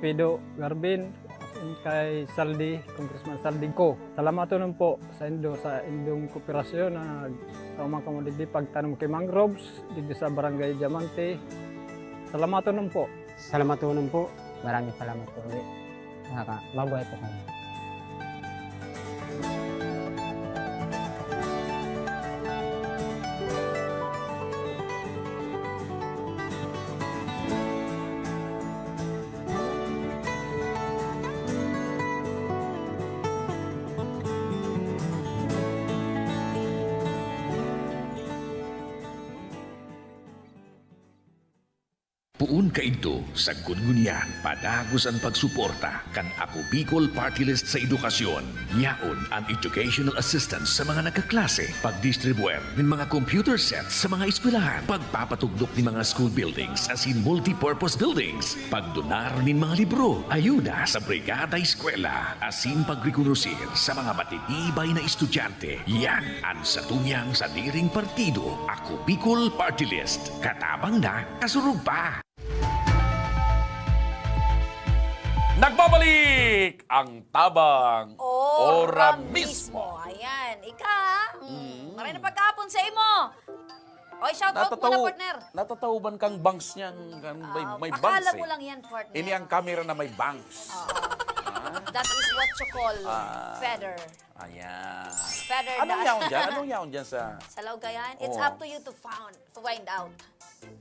Pido Garbin, asin kay Saldi, Congressman Saldi Co. Salamatonon po saindo sa indong kooperasyon na nagtaman kamo digdi pagtanom ki mangroves digdi sa Barangay Diamante. Salamatonon po. Salamatonon po. Maraming salamat po ulit. Nakaka-, mabuhay po kami. Poon kaidto, sagkod ngunyan, padagos an pagsuporta kan Ako Bicol Party List sa edukasyon. Yaon an educational assistance sa mga nagkaklase, pagdistribuer nin mga computer sets sa mga eskwelahan, pagpapatugdok nin mga school buildings asin multipurpose buildings, pagdonar nin mga libro, ayuda sa Brigada Eskwela, asin pagrekonosir sa mga matitibay na estudyante. Yan an satuyang sadiring partido, Ako Bicol Party List. Katabang na, kasurog pa! Nagbabalik ang Tabang Ora Ora mismo. Mismo. Ayan. Ika, mm, Mm. maray na pagkahapon sa imo. Oy, shout out muna, Natataw-, partner. Natataw ba kang bangs niyan? Kan may, Ah, may akala bangs mo eh. lang yan, partner. Ini ang camera na may bangs. Oo. Ah. That is what you call Ah. feather. Ayan. Feather Anong dust. yaon dyan? Anong yaon dyan sa Sa Laugayan? It's Oo. up to you to found, to find out.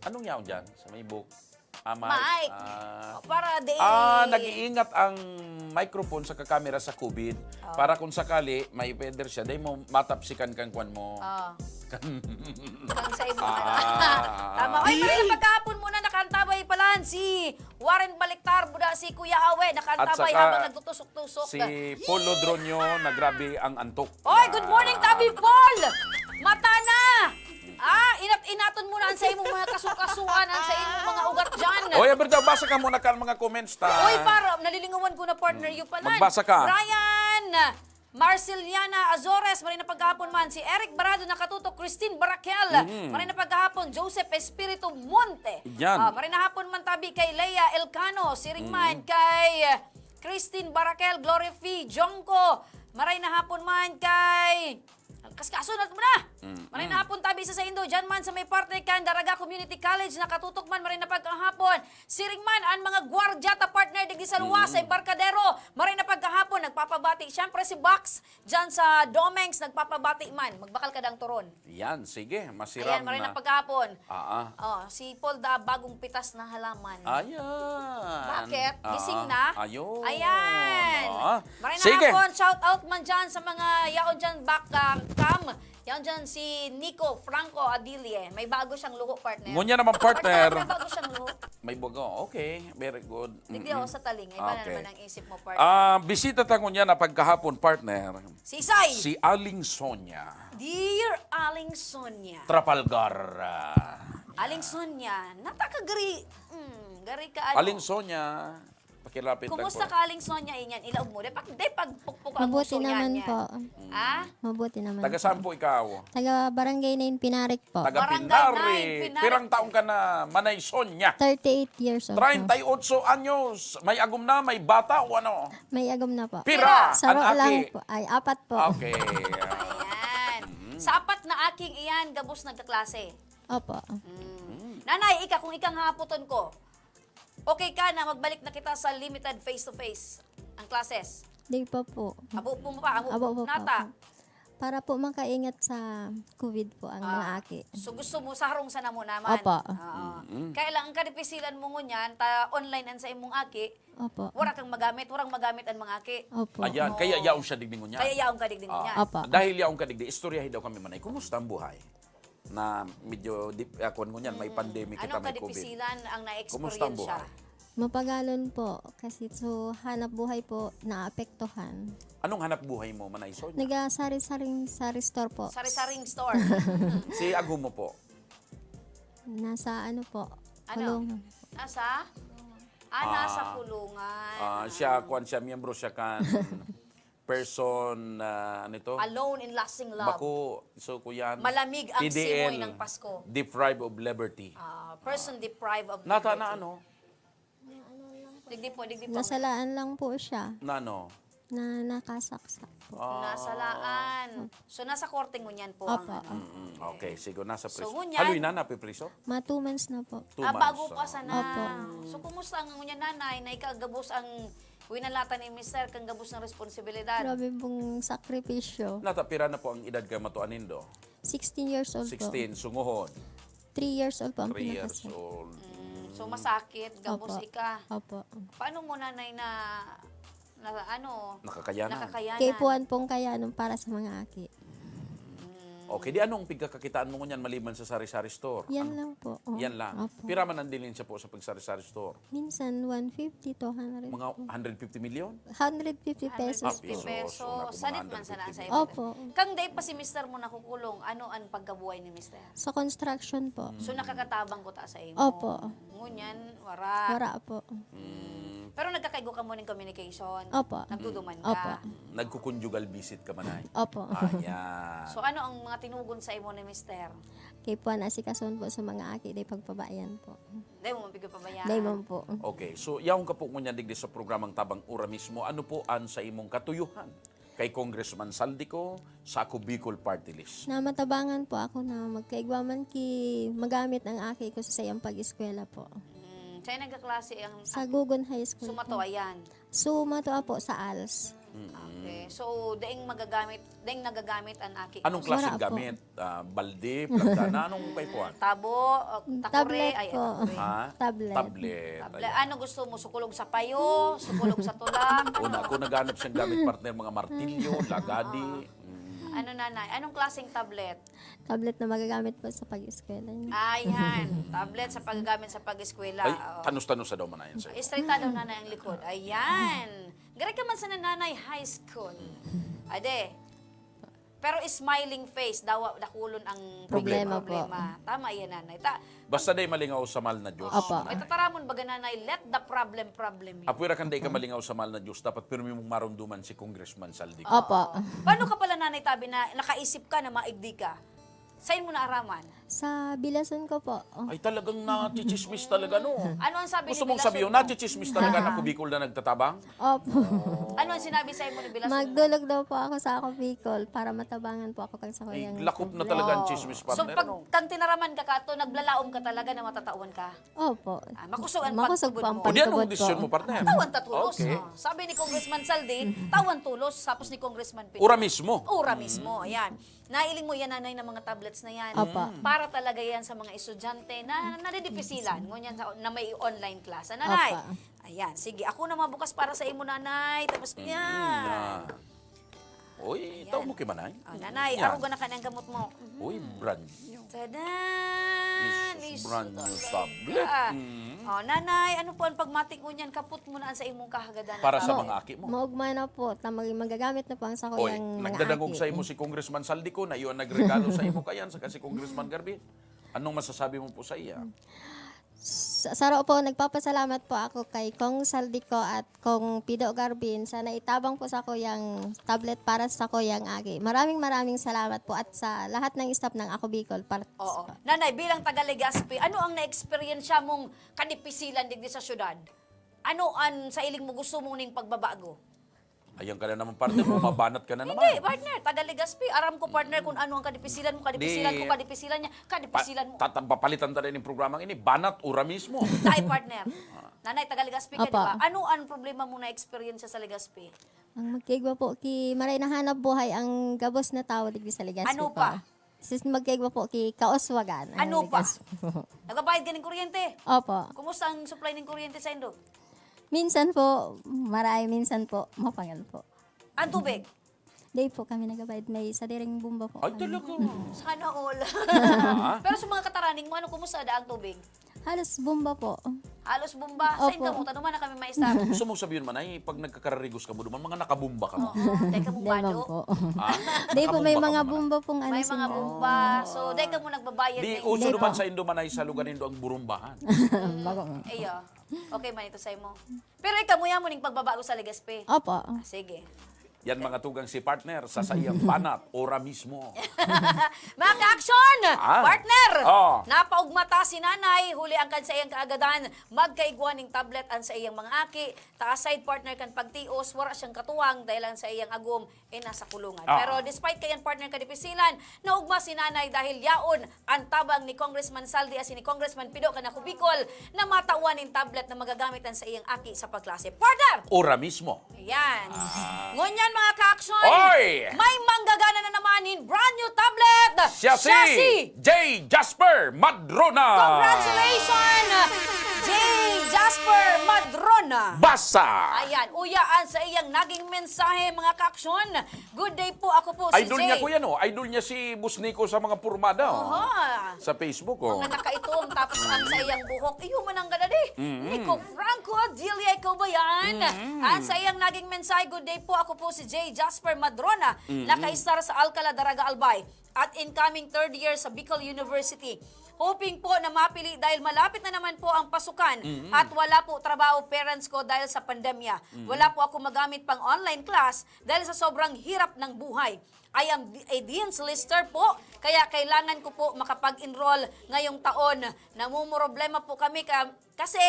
Anong yaon dyan sa may buhok? Ah, mic. Mic. Ah. Para di Ah, nag-iingat ang microphone sa kakamera sa COVID. Oh. Para kung sakali, may feather siya, dahil mo matapsikan kang kwan mo. Oh. Kan Kang sa imo, Ah. ano? Tama. Oy, maray na pagkahapon muna, nakaantabay palan si Warren Baliktar, buda si Kuya Awe, At nakaantabay saka habang nagtutusok-tusok. si Paul Lodronio, na grabe ang antok. Oy, good morning, Tabi Paul! Mata na! Ah, inat-inaton mo na an sa imong mga kasukasuan, an sa imong mga ugat dyan. Oy, Aberta, basa ka muna kan mga comments, ta. Oy, para, nalilingawan ko na, partner, yung pala. Magbasa ka. Brian Marceliana Azores, maray na pagkahapon man. Si Eric Barado nakatutok, Christine Barakel, Mm. maray na pagkahapon. Joseph Espiritu Monte. Yan. Ah, maray na hapon man tabi kay Lea Elcano, siring Mm. man kay Christine Barakel, Glory Fee Jongko. Maray na hapon man kay Kaskaso na mo na! Mm, Maray mm. na hapon tabi sa saindo, dyan man sa may parte kan Daraga Community College, nakatutok man, maray na pagkahapon. Siring man, an mga gwardya ta partner digdi sa luwas, Mm. sa embarkadero, maray na pagkahapon, nagpapabati. Siyempre si Box, dyan sa Domengs, nagpapabati man. Magbakal ka dang turon. Yan, sige, masiram Ayan, maray na na. pagkahapon. Ah, ah. Oh, si Paul da bagong pitas na halaman. Ayan. Bakit? Ah, Gising ah. na? Ayun. Ayan. Ah. Maray na Sige. hapon, shout out man dyan sa mga yaon dyan, back, ah, cam. Yaon dyan si Nico Franco Adilye. May bago siyang luho, partner. Ngunyan naman, Partner, partner. may bago siyang luho. May bago. Okay, very good. Digdi Mm-mm. ako sa taling. Iba na Okay. naman ang isip mo, partner. Ah, bisita ta ngunyan na pagkahapon, partner. Si Isay! Si Aling Sonia. Dear Aling Sonia. Trafalgar. Ah, Aling Sonia, nata ka gari, mm, gari ka ano? Aling Sonia, pakilapit lang Kumusta po. ka, Aling Sonia, inyan? Ilaog mo. Day pag, day pagpukpuk ang Mabuti uso niyan, naman yan. po. Mm. Ah? Mabuti naman Taga po. saan po ikaw? Taga Barangay nine Pinarik po. Taga Barangay Pinarik. nine, Pinarik. Pirang taon ka na, Manay Sonia? Thirty-eight years old po. Treinta y ocho anyos. May agom na, may bata o ano? May agom na po. Pira? Saro An aki? lang po. Ay, apat po. Okay. Ayan. Mm. Sa apat na aking iyan, gabos nagkaklase. Opo. Mm. Mm. Nanay, ika, kung ika nga haputon ko, okay ka na magbalik na kita sa limited face-to-face ang classes? Di pa po. Abo po pa, abo Abo po po nata. po. Para po makaingat sa covid po ang mga Ah, aki. So gusto mo sa harong sana mo naman? Opo. Oo. Mm-mm. Kaya lang, ang kadipisilan mo ngunyan, ta online ang sa imong aki, Opo. Wala kang magamit, warang magamit ang mga aki. Opo. Ayan, Oo. Kaya yaon siya digdi ngunyan. Kaya yaon ka digdi Ah, ngunyan. Opo. Dahil yaon ka digdi, istoryahi daw kami, Manay. Kumusta ang buhay? Na medyo dip-, ah, kuwan ngunyan, may Mm. pandemic Anong kita, may covid. Kadipisilan ang na-experience Kumusta ang siya? Buhay? Mapagalon po, kasi so hanap buhay po naapektuhan. Anong hanap buhay mo, Manay Sonia? Nagasari-saring sari store po. Sari-saring store. Si Agumo po? Nasa ano po, Ano? Kulungan. Nasa? Ah, nasa Ah, kulungan. Ah, siya, Ah. Kuwan siya, miyembro siya kan person, ah, ano ito? Alone in Lasting Love. Bako, so, kuyan, Malamig ang P D L, simoy ng Pasko. Deprived of liberty. Ah, person deprived of Nata na liberty. Ano? Digdi po, digdi po. Nasalaan lang po siya. Na ano? Na nakasaksak po. Ah. Nasalaan. So, nasa korte ngunyan po ang Opo. Ano. Mm-mm. Okay, sige, nasa So, priso. ngunyan Haloy na, napipriso? Mga two months na po. Two Ah, months, bago pa ah. Sana. Opo. So, kumusta ang ngunyan, nanay, na ikaw gabos ang winalatan ni mister kang gabos ng responsibilidad? Grabe pong sakripisyo. Nata, pira na po ang edad kay matuan nindo? Sixteen years old po. Sixteen, sungohon. Three years old po ang Three years pinakasal. old. Mm, so, masakit, gabos Opo. ika. Opo. Paano mo, nanay, na, na ano, Nakakayanan. nakakayanan? Kaipuhan pong kayanan para sa mga aki. Mm. Okay, di anong pigkakakitaan mo ngunyan maliban sa sari-sari store? Yan Ano? lang po. Oh, Yan lang. Opo. Pira man ang dilin siya po sa pagsari-sari store? Minsan, one fifty, two hundred Mga po. Hundred fifty million? Hundred fifty pesos Ah, po. Hundred fifty pesos. Pesos. Naku, mga Sadit man sana hundred fifty sa million. Opo. Kang dai pa si mister mo nakukulong, ano ang pagkabuhay ni mister? Sa construction po. So, nakakatabang ko ta sa imo? Opo. Ngunyan, wara. Wara po. Mm. Pero nagkakaigo ka mo ning communication? Opo. Nagduduman ka? Opo. Nagkukonjugal visit ka man ay? Opo. Ayan. So, ano ang mga tinugon sa imo ni mister? Kay po, naasikason po sa mga aki, dai pagpabayan po. Dai mo man pigpapabayaan. Dai man po. Okay, so yaon ka po ngunyan digdi sa programang Tabang Ura Mismo. Ano po ang sa imong katuyuhan kay Congressman Saldico sa Ako Bicol Party List? Na matabangan po ako na magkaigwa man ki magamit ang aki ko sa saiyang pag-eskwela po. Mm, saan nagkaklase ang Sa Gugon High School Sumato, po. Ayan. Sumato po sa als. Mm. Okay. So, daing magagamit, daing nagagamit ang aki Anong mo? Klaseng Wala po. Gamit? Ah, balde, plantana, anong kaipuhan? Tabo, uh, takore, Tablet ay, po. Takore. Ha? Tablet. Tablet. Tablet. Ayan. Ano gusto mo? Sukulog sa payo? Sukulog sa tulak? Una, Ano? Ako naghanap siyang gamit, partner, mga martilyo, lagadi. Oo. Mm. Ano, nanay? Anong klaseng tablet? Tablet na magagamit po sa pag-eskwela niya. Ayan. Tablet sa paggamit sa pag-eskwela. Ay, Oo. Tanos-tanos sa daw man ayan sa'yo. Straight daw, nanay, ang likod. Ayan. Garay ka man sa nanay high school. Ade. Pero smiling face, dawa, dakulon ang Problema po. Problema. Tama yan, nanay. Ta- Basta dai malingaw sa mahal na Diyos. Opo. May tataramon baga, nanay, let the problem, problem you. Apwera kan dai ka malingaw sa mahal na Diyos, dapat pirmi mong marumduman si Congressman Saldi. Opo. Oo. Paano ka pala, nanay, tabi na nakaisip ka na maigdi ka? Saan mo naaraman? Sa bilason ko po. Oh. Ay, talagang nachichismis talaga, no? Ano ang sabi Gusto ni mong Bilason sabihin, mo? Nachichismis talaga na Aha. Ako Bicol na nagtatabang? Opo. Ano ang sinabi sa imo ni Bilason mo? Magdulog daw po ako sa Ako Bicol para matabangan po ako kang sa Ay, kuyang lakop na problema. talaga ang Oo. Chismis, So, partner, pag ano? Kan tinaraman ka kato, naglalaom ka talaga na matatawan ka? Opo. Ah, makusog ang Makusog pagtubod po ang mo. O di, anong pagtubod desisyon ko. Mo, partner? Tawan ta tulos. Okay. Oh, sabi ni Congressman Saldi, tawan tulos, tapos ni Congressman Pino. Ura mismo. Ura Mm. mismo, ayan. Nailing mo yan, nanay, ng mga tablets na yan. Opo. Para talaga yan sa mga estudyante na nadidipisilan, ngunyan sa, na may online class. Ah, nanay, Opo. ayan, sige, ako na mabukas para sa imo, nanay. Tapos, Mm, yan. yan. Uy, Ayan. Tao mo kay manay? Oh, nanay, Yan. Aruga na ka ng gamot mo. Uy, brand new. Tada! Is Liso brand new talaga. Tablet. Ah. Mm. Oh, nanay, ano po ang pagmatik mo niyan? Kapot mo na ang sa imong kahagadan. Para sa Mo-, mga aki mo. Maugma na po. Ta-, mag-, magagamit na po ang sa Oy, kuyang mga nagdadangog aki. Sa imo si Congressman Saldi ko na iyon nagregalo sa imo kayan, saka si Congressman Garvin. Anong masasabi mo po sa iya? Sa, saro po, nagpapasalamat po ako kay Kong Saldico at Kong Pido Garbin sa naitabang po sa kuyang tablet para sa kuyang aki. Maraming, maraming salamat po at sa lahat ng staff ng Ako Bicol Parts Oo. po. Nanay, bilang taga Legazpi, ano ang naeksperyensya mong kadipisilan digdi sa syudad? Ano ang sa iling mo gusto mong ning pagbabago? Ayan ka na naman, partner. Bumabanat ka na naman. Hindi, partner. Taga Legazpi. Aram ko, partner, kung ano ang kadipisilan mo, kadipisilan Di, ko, kadipisilan niya, kadipisilan mo. Pa-, tata-, papalitan tayo ng programang ini. Banat, ura mismo. Tayo, partner. Nanay, taga Legazpi ka, Apa. Di ba? Ano ang problema mo na experience sa Legazpi? Ang magkaigwa po ki Maray na Hanapbuhay ang gabos na tawo digdi sa Legazpi Ano po. pa? Sis, magkaigwa po ki Kauswagan ang Ano pa? Legazpi po. Nagbabayad ka ng kuryente? Opo. Kumusta ang supply ng kuryente sa indo? Minsan po, maray, minsan po, mapangan po. Ang tubig? Di po kami nagbabayad. May sadiring bomba po Ay, kami. talaga. Sana all. Ah? Pero sa mga kataraning mo, ano, kumusta da ang tubig? Halos bomba po. Halos bomba. Sa Opo. Inkamutan, duman na kami maestar. Gusto mong sabihin man ay, pag nagkakararigos ka mo, duman, mga nakabomba ka mo. Oo, dahil ka Di man bumbado. po. Ah, Di po, may nakabomba ka mga mo na. bomba pong ano May mga sila. bomba. So, dahil ka mo nagbabayad Di, na uso Di duman po. sa Indo man ay sa lugar nindo ang burumbahan. Bago nga. Iyo. Okay man ito sa'yo mo. Pero ikaw, muya mo ning pagbabago sa Legazpi. Opo. Ah, sige. Yan mga tugang si partner sa saiyang banat, ora mismo. Mga ka-action! Ah. Partner! Oh. Napaugma ta si nanay, huli ang kan sa iyang kaagadan, magkaigwa ning tablet ang sa iyang mga aki, ta aside partner kan pagtios, wara siyang katuwang dahil ang sa iyang agom ay nasa kulungan. Ah. Pero despite kayan partner kadipisilan, naugma si nanay dahil yaon ang tabang ni Congressman Saldi asin ni Congressman Pido kan Ako Bicol na matawan nin tablet na magagamit ang sa iyang aki sa pagklase. Partner! Ora mismo. Yan. Ah. Ngunyan, mga ka-action, Oy! may manggagana na naman nin brand new tablet. Siya si J. Jasper Madrona. Congratulations, J. Jasper Madrona. Basa. Ayan, uya ang sa iyang naging mensahe, mga ka-action. Good day po, ako po si Idol niya, Jay. Kuya, no? Idol niya si Boss Nico sa mga pormada, oh. Oho. Sa Facebook, oh. Mga nakaitom, tapos ang sa iyang buhok. Iyo man ang gada di. Mm-mm. Nico Franco, Delia, ikaw ba yan? Mm-mm. Ang sa iyang naging mensahe, "Good day po, ako po si Jay Jasper Madrona, Mm-mm. nakaistar sa Alcala, Daraga, Albay. At incoming third year sa Bicol University. Hoping po na mapili dahil malapit na naman po ang pasukan Mm-mm. at wala po trabaho parents ko dahil sa pandemya. Mm-mm. Wala po ako magamit pang online class dahil sa sobrang hirap ng buhay. I am a Dean's Lister po, kaya kailangan ko po makapag-enroll ngayong taon. Namumroblema po kami ka-, kasi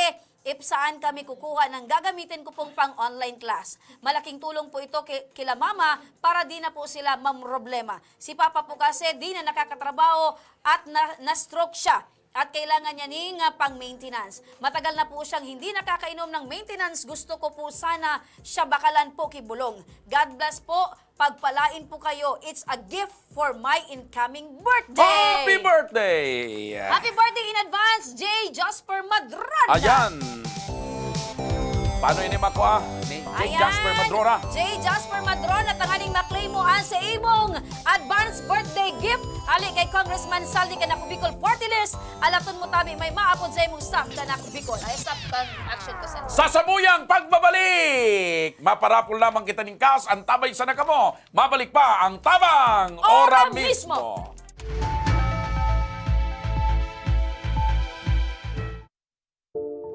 if saan kami kukuha ng gagamitin ko pong pang-online class. Malaking tulong po ito ki-, kila mama para di na po sila mamroblema. Si papa po kasi di na nakakatrabaho at na, na-stroke siya. At kailangan niya ning, ah, pang-maintenance. Matagal na po siyang hindi nakakainom ng maintenance. Gusto ko po sana siya bakalan po ki bulong. God bless po. Pagpalain po kayo. It's a gift for my incoming birthday. Happy birthday! Happy birthday in advance, J. Jasper Madrona. Ayan. Paano ini makua ni J. Ayan. Jasper Madrona? J. Jasper Madrona, tanganing ma-claim mo ang sa imong advance birthday gift hali kay Congressman Saldi kan Ako Bicol Party List. Alaton mo tabi may maapod sa imong staff kan Ako Bicol. Ay, staff kan Action Cosentro. Sa samuyang pagbabalik, maparapol lamang kita ning kas, antabay sana kamo. Mabalik pa ang Tabang Ora Ora mismo. mismo.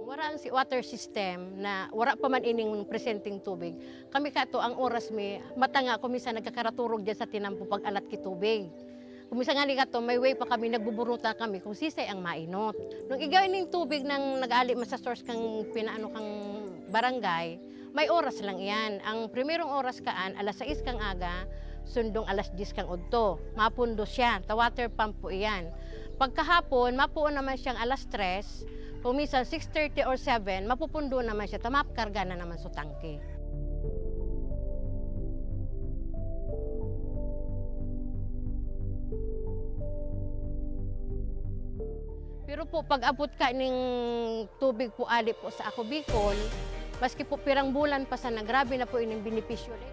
Wara ang si water system na wara pa man ining presenteng tubig. Kami kato ang oras mi, mata nga ako minsan nagkakaraturog dyan sa tinampo pag-alat ki tubig. Kung minsan nga ni kato, may way pa kami, nagbuburuta kami kung sisay ang mainot. Nung igay ning tubig nang nag-aali man sa source kang pinaano kang barangay, may oras lang iyan. Ang primerong oras kaan, alas sais kang aga, sundong alas diyes kang udto. Mapundo siya, ta water pump po iyan. Pagkahapon, mapuon naman siyang alas tres, kung minsan six thirty or seven, mapupundo naman siya, ta makarga na naman sa tangke. Pero po, pag-abot ka ning tubig po, ali po sa Ako Bicol, maski po pirang bulan pa sana, grabe na po ining benepisyo ni.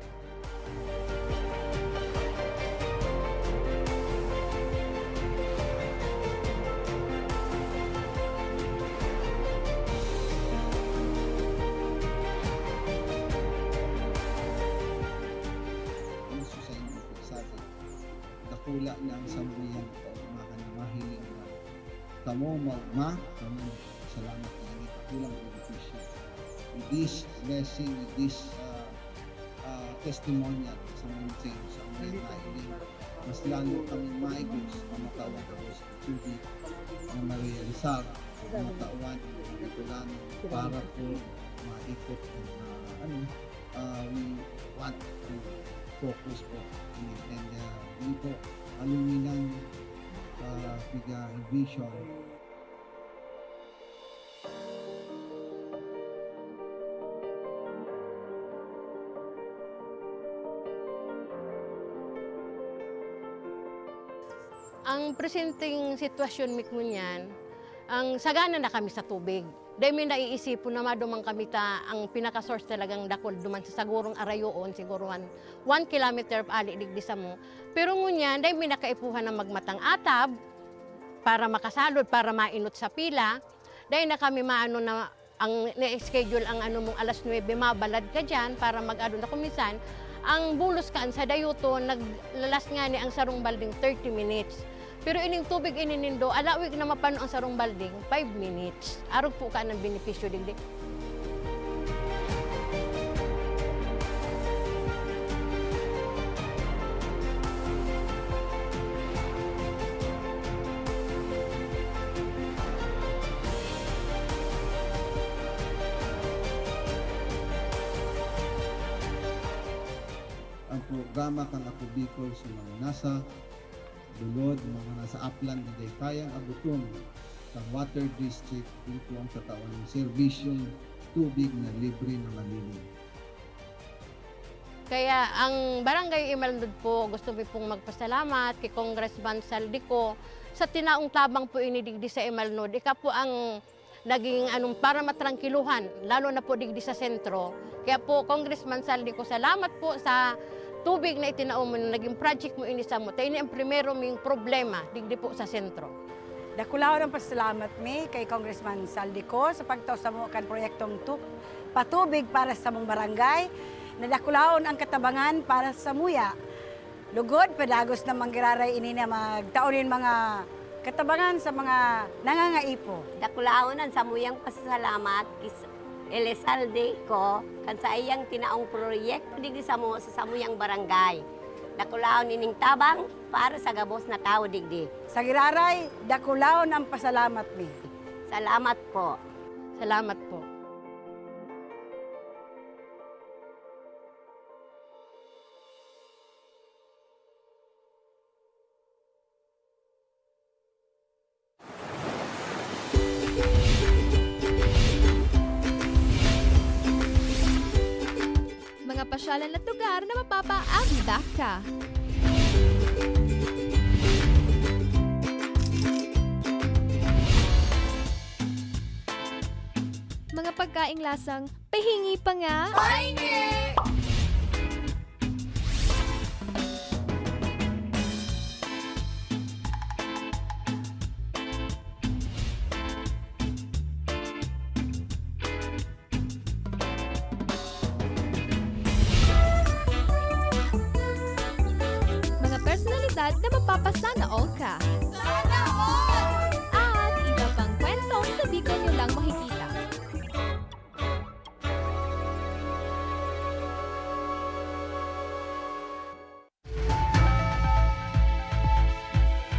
Gusto sa inyo po, sabi, dakula na ang sambuyan ko, mga mahiling na kamo, ma-, ma-, kamo, salamat na ini, dakulang benepisyo. With this blessing, with this, ah, ah, testimonial sa mga sa mga nailing, mas lalo kaming maigos na matawan ako sa tubig na marealisar, matawan ang Bicolano para po maikot ang, ah, ano, ah, we want to focus po. And, and, ah, yun po, aluminan, ah, piga vision. Ang presenteng sitwasyon mi ngunyan, ang sagana na kami sa tubig. Dai mi naiisipon na maduman kami ta ang pinaka-source talagang dakul duman sa sagurong arayoon, siguro one, one kilometer ali digdi samo. Pero ngunyan, dai mi na kaipuhan na magmatang atab para makasalod, para mainot sa pila. Dai na kami maano na ang na-schedule ang ano mong alas nuebe, mabalad ka diyan para mag-ano na. Kung minsan, ang bulos kaan sa dayoton, naglalas ngani ang sarong balding thirty minutes. Pero ining tubig ini nindo, alawig na mapano ang sarong balding, five minutes. Arog po ka ng benepisyo digdi. Ang programa kan Ako Bicol sa mga nasa bulod, mga nasa aplan na dai kayang abuton kan water district, ito ang tatawan ng serbisyong tubig na libre na malinis. Kaya ang Barangay Imalnod po, gusto mi pong magpasalamat kay Congressman Saldico sa tinaong tabang po ini digdi sa Imalnod. Ika po ang naging anong para matrangkiluhan, lalo na po digdi sa sentro. Kaya po, Congressman Saldico, salamat po sa tubig na itinao mo na naging project mo ini sa mo. Ta ini ang primero ming problema digdi po sa sentro. Dakulaon ang pasalamat mi kay Congressman Saldico sa pagtao samo kan proyektong tu- patubig para sa mong barangay. Nadakulaon ang katabangan para sa muya. Lugod, padagos na manggiraray ini na magtao nin mga katabangan sa mga nangangaipo. Dakulaon ang samuyang pasasalamat kis Elizalde ko kan sa iyang tinaong proyekto digdi samo sa samuyang barangay. Dakulaon ining tabang para sa gabos na tawo digdi. Sa giraray, dakulaon ang pasalamat mi. Salamat po. Salamat po. Mga pasyalan at lugar na mapapaabida ka. Mga pagkaing lasang pahingi pa nga. Pahingi! Mga personalidad na mapapasana all ka. Sana all! At iba pang kwentong sa Bicol nyo lang makikita.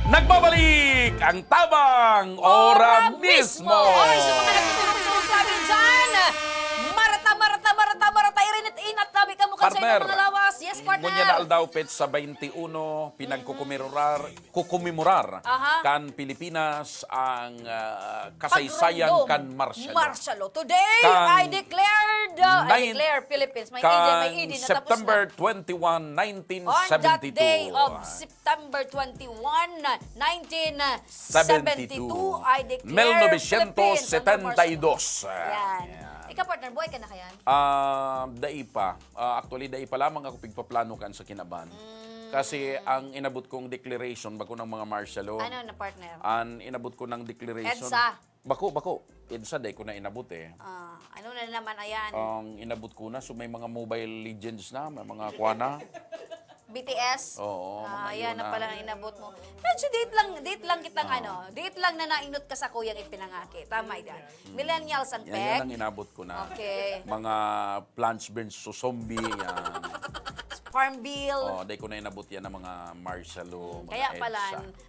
Nagbabalik ang Tabang Ora Mismo! Oy, sa mga nagtutulog-tulog namin dyan, marata, marata, marata, marata, irinit-inat namin kamo kan sa Partner, inyong mga lawas. Yes, partner. Ngunyan na aldaw, petsa baynte uno, pinagkukumemorar, kukumemorar Aha. kan Pilipinas ang ah, kasaysayan Pagrundo. kan martial law. Martial law. Today, Kan I declared, uh, I nine- declare Philippines. May E D, may Kan E D na tapos September na. twenty-one, On that day of nineteen seventy-two. September twenty-one, nineteen seventy-two, I declare Philippines under martial law. Mil novecientos setenta y dos. Yan. Yan. Ikaw, partner, buhay ka na kayan? Ah, dai pa. Ah, actually, dai pa lamang ako pigpaplano kan sa kinaban. Mm. Kasi ang inabot kong declaration, bako ng mga martial law. Ano na, partner? Ang inabot ko ng declaration. EDSA. Bako, bako. EDSA, dai ko na inabot eh. Ah, ano na naman, ayan. Ang inabot ko na, so may mga Mobile Legends na, may mga kwa na. B T S? Oo, ah, mga yan na pala ang inabot mo. Medyo date lang, date lang kitang ah. ano, date lang na nainot ka sa kuyang ipinangaki. Tama yan. Mm. Millennials ang peg. Yan, yan ang inabot ko na. Okay. Mga Plants versus Zombie, yan. Farmville. Oh, dai ko na inabot yan ng mga martial law, mga Kaya pala,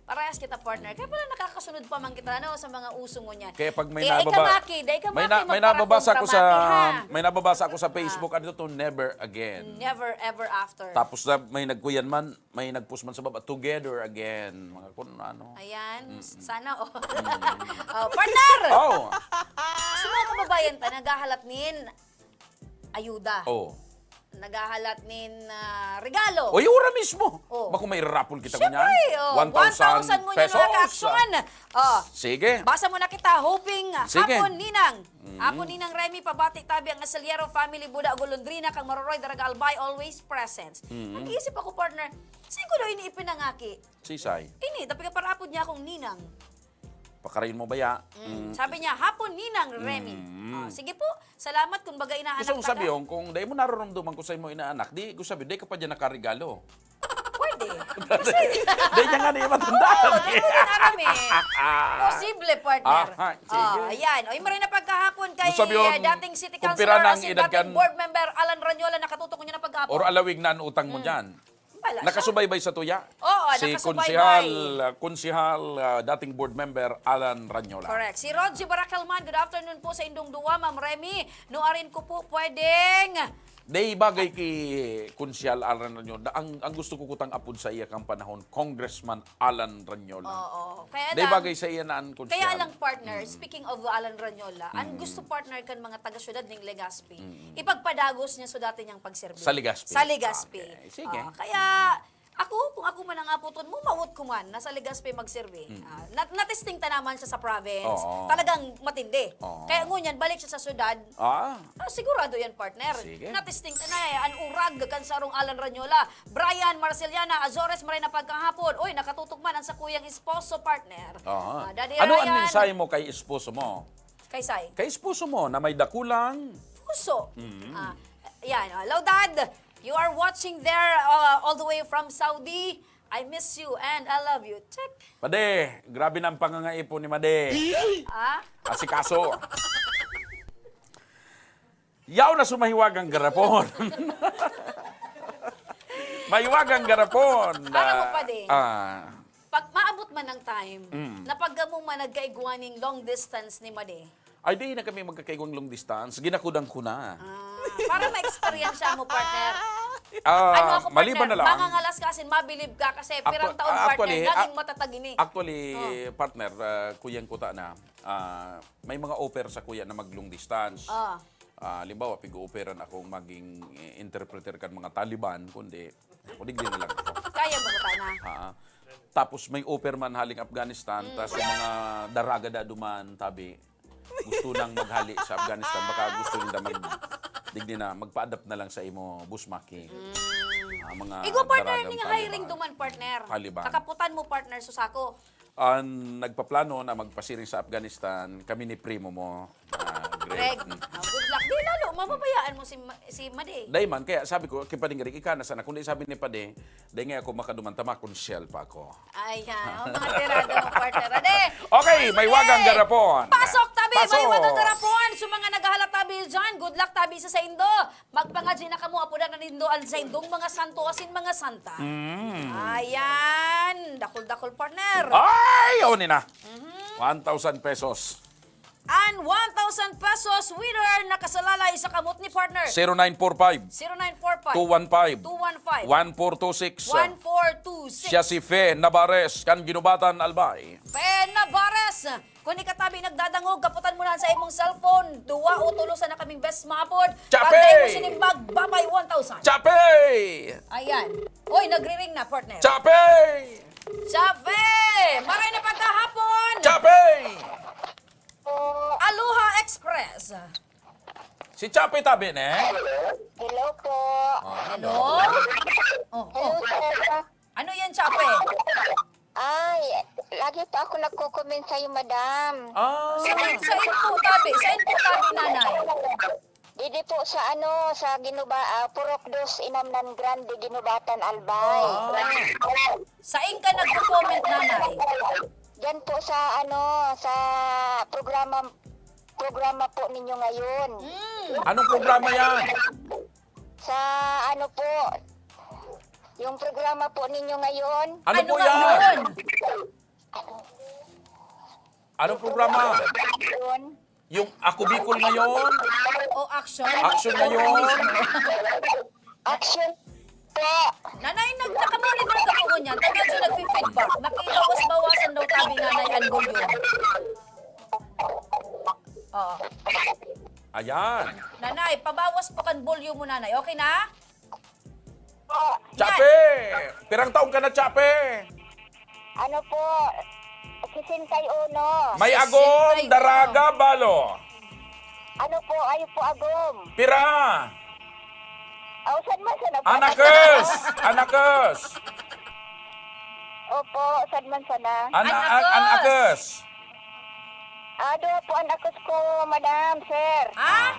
Parehas kita, partner. Kaya pala nakakasunod pa man kita, ano, sa mga uso ngunyan. Kaya pag may Kaya nababa- ikamaki, da ikamaki, may na- may magparakong nababasa ako kamaki, sa ha? may nababasa ako sa Facebook, ano to, never again. Never ever after. Tapos na may nagkuyan man, may nagpost man sa baba, together again. Mga kung ano. Ayan, sana all. Oh, partner! Oh! Sa mga kababayan ta, naghahalat nin ayuda. Oh. Naghahalat nin, ah, regalo. Oy, ora mismo. Oh. Bako may rapol kita Siyempre, ngunyan. oh, one thousand ngunyan, mga ka-action. Oh. Sige. Basa mo na kita, hoping Sige. hapon, Ninang. Hapon, Ninang Remy, pabati tabi ang Asaliero family, Buda, Golondrina, kang Maroroy, Daraga Albay, always present. Nag-iisip ako, partner, saan ko daw ini ipinangaki? Sisay. Ini, tapi ka parapod niya akong Ninang. Pakarayon mo baya. Mm. Sabi niya, hapon, Ninang Remy. Mm. Ah, sige po, salamat kung baga inaanak Gusto kong ta ka. Sabihin, kung dahil mo nararamdaman ko sa imo inaanak, di ko sabi, dahil ka pa dyan nakaregalo. Pwede. Dahil niya nga na yung matandaan. Oo, di mo din aram eh. Posible, partner. Ah, sige. Oh, ayan. O, yung maray na pagkahapon kay Gusto sabihin, eh, dating city kung councilor pira o nang si edad dating kan- board member Alan Ranyola, nakatutok niya na pagkahapon. Or alawig na ang utang mo dyan. Wala siya. Nakasubaybay sa tuya? Oo, Si nakasubaybay. Konsehal, Konsehal, ah, dating board member Alan Ranyola. Correct. Si Rodji Barakelman, good afternoon po sa indong duwa, Ma'am Remy. Nuarin ko po, pwedeng... Day bagay kay Konsehal Alan Ranyola. Ang, ang gusto ko kutang apod sa iya kang panahon, Congressman Alan Ranyola. Oo. Kaya Day lang, bagay sa iya na ang Konsehal. Kaya lang, partner, speaking of Alan Ranyola, ang gusto, partner, kan mga taga-syudad ning Legazpi, ipagpadagos niya sa dati niyang pagserbi. Sa Legazpi. Sa Legazpi. Okay. Sige. Ah, kaya ako, kung ako man ang aputon mo, mawot ko man, nasa Legazpi magserbi. Ah, nat- natesting ta naman siya sa province. Oo. Talagang matindi. Oo. Kaya ngunyan, balik siya sa syudad, Ah, ah, sigurado yan, partner. Sige. Natesting ta na eh. An urag kan sarong Alan Ranyola. Brian Marceliana Azores, maray na pagkahapon. Uy, nakatutok man ang sakuyang esposo, partner. Aha. Ah, Daddy Ano ang Ryan. Mensahe mo kay esposo mo? Kay Sai. Kay esposo mo na may dakulang Puso. Ah, yan. Oh. Hello, Dad. You are watching there uh, all the way from Saudi. I miss you and I love you. Check. Pade, grabe na ang pangangaipon ni Made. Ah? Asikaso. Yaw na sumahiwagang garapon. Mahiwagang garapon. Alam mo, Pade. Ah, Pag maabot man ang time, Mm. na pag kamo man nagkaigwa ning long distance ni Made, ay, di na kami magkakaigwang long distance. Ginakudan ko na. ah, para ma-experience mo, partner. Ah, Ano ako, maliban partner? Na lang. Mangangalas ka kasi Actu- pirang taon, ah, partner, actually, naging ah, matatag ini. Actually, partner, ah, kuyang kuta na, ah, may mga offer sa kuya na mag long distance. Ah. Ah, halimbawa, pig-ooperan akong maging eh, interpreter kan mga Taliban, kundi ako, digdi na lang ako. Kaya mo ka na. Ah, tapos may offer man haling Afghanistan, tas yung mga daraga da duman, tabi, gusto nang maghali sa Afghanistan, baka gusto nila mag, digdi na, magpa-adapt na lang sa imo, Boss Maki. Ah, mga Igwa, partner, daragang ning Taliban. Hiring duman, partner. Taliban. Kakaputan mo, partner, susako. Ang nagpaplano na magpasiring sa Afghanistan, kami ni primo mo, ah, Greg. Greg, ah, good luck. Di lalo, mababayaan mo si, Ma- si Made. Dai man, kaya sabi ko, kay Pading Greg, ika na sana. Kundi sabi ni Pade, dai nga ako makaduman, tama kung shell pa ako. Ayan, ang mga tirada mo, partner. Ade, Okay, sige. Mahiwagang Garapon. Pasok, tabi, Pasok. Mahiwagang Garapon. Sa mga naghahalat, tabi, dyan, good luck, tabi, sa saindo. Magpangadji na kamo, apodan na nindo ang saindong mga santo asin mga santa. Mm. Ayan, dakol-dakol, partner. Ay, oni na. Mhm. One thousand pesos. And one thousand pesos winner nakasalalay sa kamot ni partner. Zero nine four five, Zero nine four five, two one five, two one five, one four two six. one four two six. Siya si Fe Navarez, kan Ginubatan, Albay. Fe Navarez, kung ikatabi nagdadangog, kaputan mo na sa imong cellphone. Duwa o tulo sana kaming best maapod. Chape! Pag dahil mo sinimbag, babay one thousand. Chape! Ayan. Oy, nagriring na, partner. Chape! Chape! Maray na pagkahapon! Chape! Aloha Express. Si Chape tabi, ne? Hello po. Hello? Oh, Hello, oh. sir. Ano yan, Chape? Ay, lagi po ako nagko-comment sa'yo, madam. Ah, Sa, sa info tabi, sa info tabi, nanay. Didi po sa ano, sa Ginuba, ah, Purok Dos, Inamnan Grande, Ginubatan, Albay. Ah. Sa inka nagko-comment, nanay. Diyan po sa ano, sa programa programa po ninyo ngayon. Mm. Anong programa yan? Sa ano po, yung programa po ninyo ngayon. Ano, po nga yan? Yun? Anong programa? Yun. Yung Ako Bicol Ngayon? O action? Action Ngayon? Action po. Nanay, nag nakamonitor ka po ngunyan. Tama siya nagfi-feedback. Nakibawas-bawasan daw tabi, nanay, ang volume. Oo. Ayan. Nanay, pabawas po kan volume mo, nanay. Okay na? Chape! Pirang taon ka na, Chape? Ano po? Sesenta y uno. May agom, daraga, balo. Ano po? Ayo po, agom. Pira? Aw, sad man sana po. Anakes! Anakes! Opo, sad man sana. An-, an-, anakes! Ah, duwa po anakes ko, madam, sir. Ah?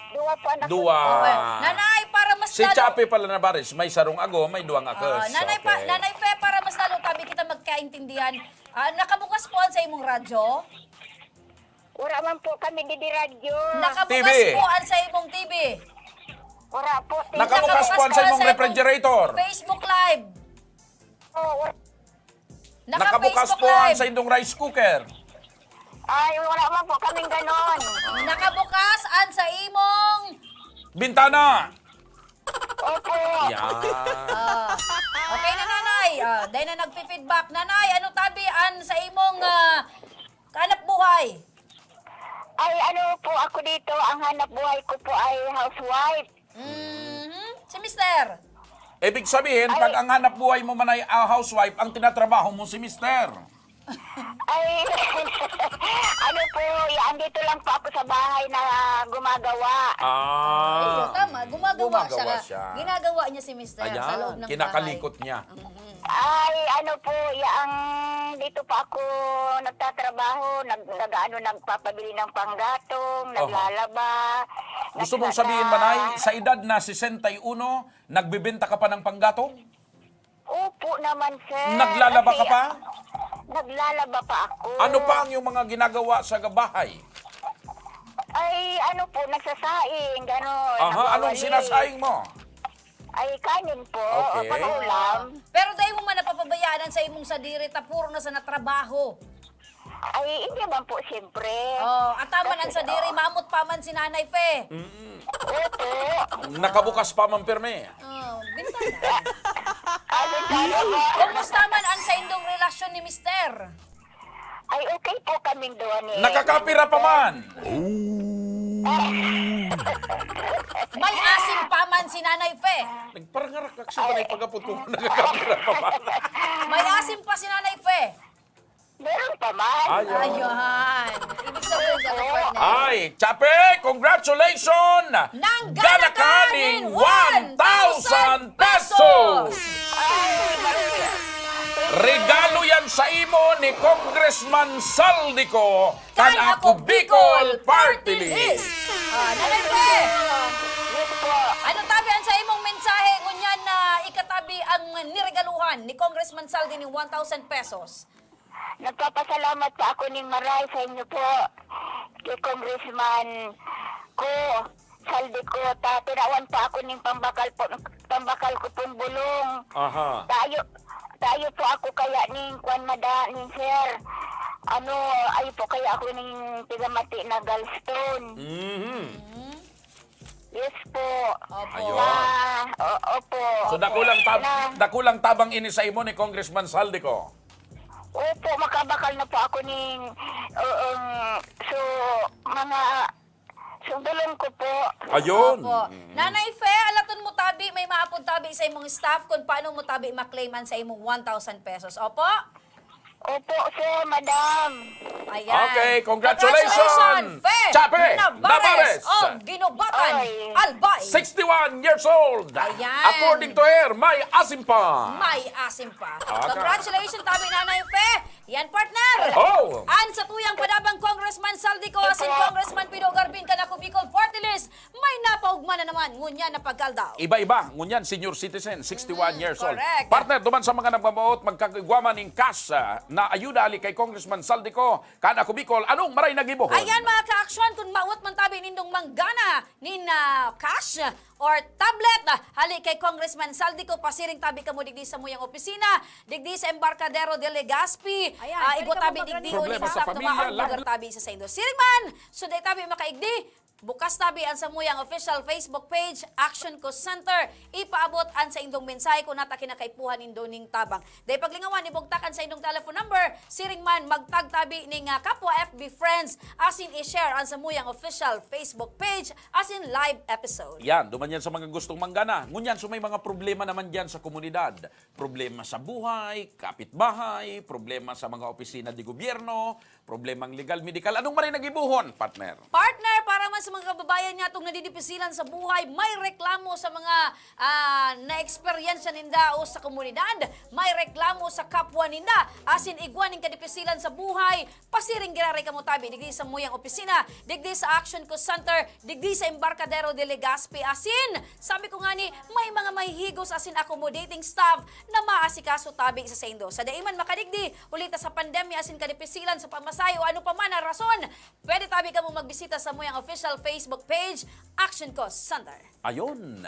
Duwa po anakes ko. Duwa. Okay. Nanay, para mas Si lalo Chape pala na baris, may sarong ago, may duwang akes. Ah, Nanay pa, Okay. Nanay Fe, para mas lalo tabi kita magkaintindihan, ah, nakabukas po an sa imong radyo? Wala man po kami didi radyo. Nakabukas T V. po an sa imong T V. Wala po, T V. Nakabukas Nakabukas po an po sa an imong sa imong refrigerator. Facebook Live. Oh, wala. Naka-Facebook Live. Nakabukas po ang sa indong rice cooker. Ay, wala man po kaming ganon. Nakabukas ang sa imong Bintana. Opo. Yan. Ah. Okay na, Nanay. Ah, dahil na nagfi-feedback. Nanay, ano tabi ang sa imong, ah, kahanap buhay? Ay, ano po ako dito, ang hanap buhay ko po ay housewife. Mhm. Si Mister? Ibig sabihin, Ay. pag ang hanap buhay mo man ay, ah, housewife, ang tinatrabaho mo si Mister. Ay, ano po, yan, dito lang po ako sa bahay na gumagawa. Ah. Ayun, tama. Gumagawa Gumagawa siya. siya. Ginagawa niya si Mister sa Ayan, loob ng kinakalikot bahay. niya. Mhm. Ay, ano po, yaang dito pa ako nagtatrabaho, nag-, nag-ano, nagpapabili ng panggatong, Aha. naglalaba, Gusto mong sabihin, naglala. Manay, sa edad na sesenta y uno, nagbebenta ka pa ng panggatong? Opo naman, sir. Naglalaba ka Kasi pa? naglalaba pa ako. Ano pa ang iyong mga ginagawa sa bahay? Ay, ano po, nagsasaing, gano'n, Aha, anong nagwawali. sinasaing mo? Ay, kanin po, Okay. pang-ulam. Pero dai mo man napapabayaan an sa imong sadiri, ta puro na sana trabaho. Ay, hindi man po, siyempre. Oh, ataman an Kasi, sadiri, oh. mamot pa man si Nanay Fe. Mm. Opo. Nakabukas pa man pirmi. Oh, bintana. Ay, bintana ba? Kumusta man ang sa indong relasyon ni Mister? Ay, okay po kaming duwa ni Nakakapira pa Mister. man. May asim pa man si Nanay Fe. Nagparangarak ka kasi Ay. manay pagapot ko kung nakakapira pa man. May asim pa si Nanay Fe. Meron pa man. Ay, oh. Ayan. Ibig sabihin, gano'n, partner. Ay, Chape, congratulations! Nanggana ka nin one thousand pesos! Ay, Maria. Regalo yan sa imo ni Congressman Saldico, kan Kan Ako Ako Bicol Bicol Party Party List. List. Ah, Nanay Fe. Yes po. Ano tabi ang sa imong mensahe ngunyan na ikatabi ang niregaluhan ni Congressman Saldi ning one thousand pesos? Nagpapasalamat pa ako ning maray sa inyo po, kay Congressman ko, Saldi ko, ta, tinawan pa ako ning pambakal po, pambakal ko pong bulong. Aha. Tayo, tayo po ako kaya ning kwan mada, ning sir. Ano, ayo po kaya ako ning tigamati na gallstone. Mhm. Mhm. Yes po. Opo. Ayun. Na, o-, opo. So, Opo. dakulang tab-, Na dakulang tabang ini sa imo ni Congressman Saldico? Opo, makabakal na po ako ning, um, so, mga sundulong ko po. Ayun. Opo. Mm. Nanay Fe, alaton mo tabi, may maapod tabi sa imong staff kung paano mo tabi ma-claim an sa imong one thousand pesos. Opo? Opo, sir, madam. Ayan. Okay, congratulations, Congratulations, Fe Chape Navarez Navarez. of Guinobatan, Ay. Albay. Sixty-one years old. Ayan. According to her, may asim pa. May asim pa. Okay. Congratulations, tabi Nanay Fe. Yan, partner. Oh. An sa tuyang padabang Congressman Saldico, Opo. asin Congressman Pido Garbin, kan Ako Bicol Party List. May napaugma na naman ngunyan na pag-aldaw. Iba-iba, ngunyan senior citizen, sixty-one Mm, years old. correct. Partner, duman sa mga nagmamawot, magkagigwaman ning cash, ah, na ayuda hali kay Congressman Saldico, kan Ako Bicol, anong maray na gibohon? Ayan, mga ka-aksyon, kung mawot man tabi nindong manggana nin, ah, cash or tablet, ah, hali kay Congressman Saldico, pasiring tabi kamo digdi sa muyang opisina, digdi sa Embarcadero de Legazpi, Ayan, ah, pwede igwa kamo tabi mag-ano digdi, Problema ulit sa sa staff na pamilya, maabot love lugar tabi sa saindo. Siring man, so dai tabi makaigdi, Bukas tabi an samuyang official Facebook page, Action Cause Center. Ipaabot an saindong mensahe kun nata kinakaipuhan nindo ning tabang. Dai paglingawan, ibugtak an saindong telephone number, siring man magtagtabi ning, ah, kapwa F B friends, asin i-share an samuyang official Facebook page, asin live episode. Yan, duman yan sa mga gustong manggana. Ngunyan, so may mga problema naman dyan sa komunidad. Problema sa buhay, kapitbahay, problema sa mga opisina de gobyerno, problemang legal, medikal. Anong maray nagibuhon, partner? Partner, para man sa mga kababayan niya itong nadidipisilan sa buhay, may reklamo sa mga, ah, na-eksperyensya ninda o sa komunidad, may reklamo sa kapwa ninda, asin igwa ning kadipisilan sa buhay, pasiring giraray kamo tabi, digdi sa muyang opisina, digdi sa Action Cause Center, digdi sa Embarcadero de Legazpi, asin, sabi ko nga ni, may mga mahihigos asin accommodating staff na maasikaso tabi sa saindo. Sa dai man makadigdi, huli ta sa pandemya asin kadipisilan sa pamasahe o ano pa man na rason, pwede tabi kamo magbisita sa muyang official Facebook page, Action Cause Center. Ayun.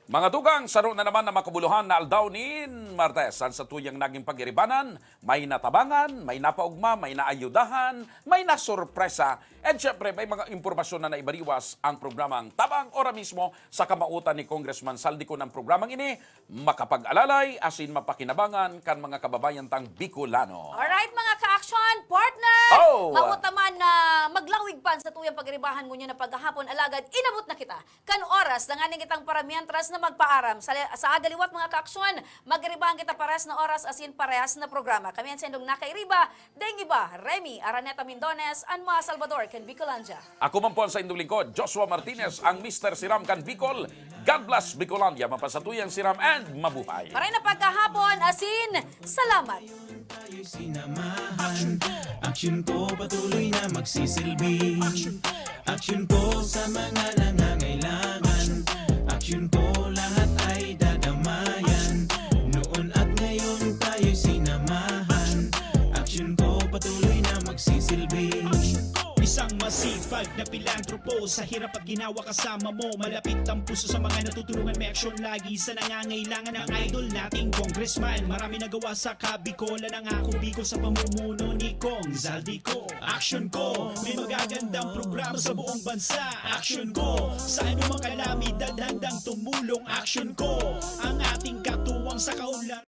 Mga tugang, saro na naman na makabuluhan na aldaw nin Martes. An satuyang naging pag-iribanan, may natabangan, may napaugma, may naayudahan, may nasorpresa. And syempre, may mga impormasyon na naibariwas ang programang Tabang. Ora mismo, sa kamawotan ni Congressman Zaldy Co ang programang ini, makapag-alalay asin mapakinabangan kan mga kababayan tang Bicolano. Alright, mga ka-action, partner! Oh! Mao ta man na maglawig pa an satuyang pag-iribahan ngunyan na paghahapon, alagad inabot na kita kan oras na nganing kitang para mientras na magpaaram. Sa, sa aga liwat, mga ka-action, mag-iribahan kita parehas na oras asin parehas na programa. Kami an saindong nakairiba, daing iba, Remy Araneta Mindones, an mga Salvador kan Bicolandia. Ako man po ang saindong lingkod, Joshua Martinez, ang Mister Siram kan Bicol. God bless Bicolandia, mapasatuyang siram and mabuhay. Maray na pagkahapon, asin, salamat. Tayo'y sinamahan. Action ko, patuloy na magsisilbi. Action ko sa mga nangangailangan. Action ko, lahat ay dadamayan. Noon at ngayon, tayo'y sinamahan. Action ko, patuloy na magsisilbi. Isang masipag na pilantropo, sa hirap at ginawa kasama mo. Malapit ang puso sa mga natutulungan, may aksyon lagi sa nangangailangan. Ang idol nating congressman, marami nagawa sa Kabicol. Nangako Bicol sa pamumuno ni Cong Zaldy Co. Action ko, may magagandang programa sa buong bansa. Action ko, sa anumang kalamidad handang tumulong. Action ko, ang ating katuwang sa kaunlaran.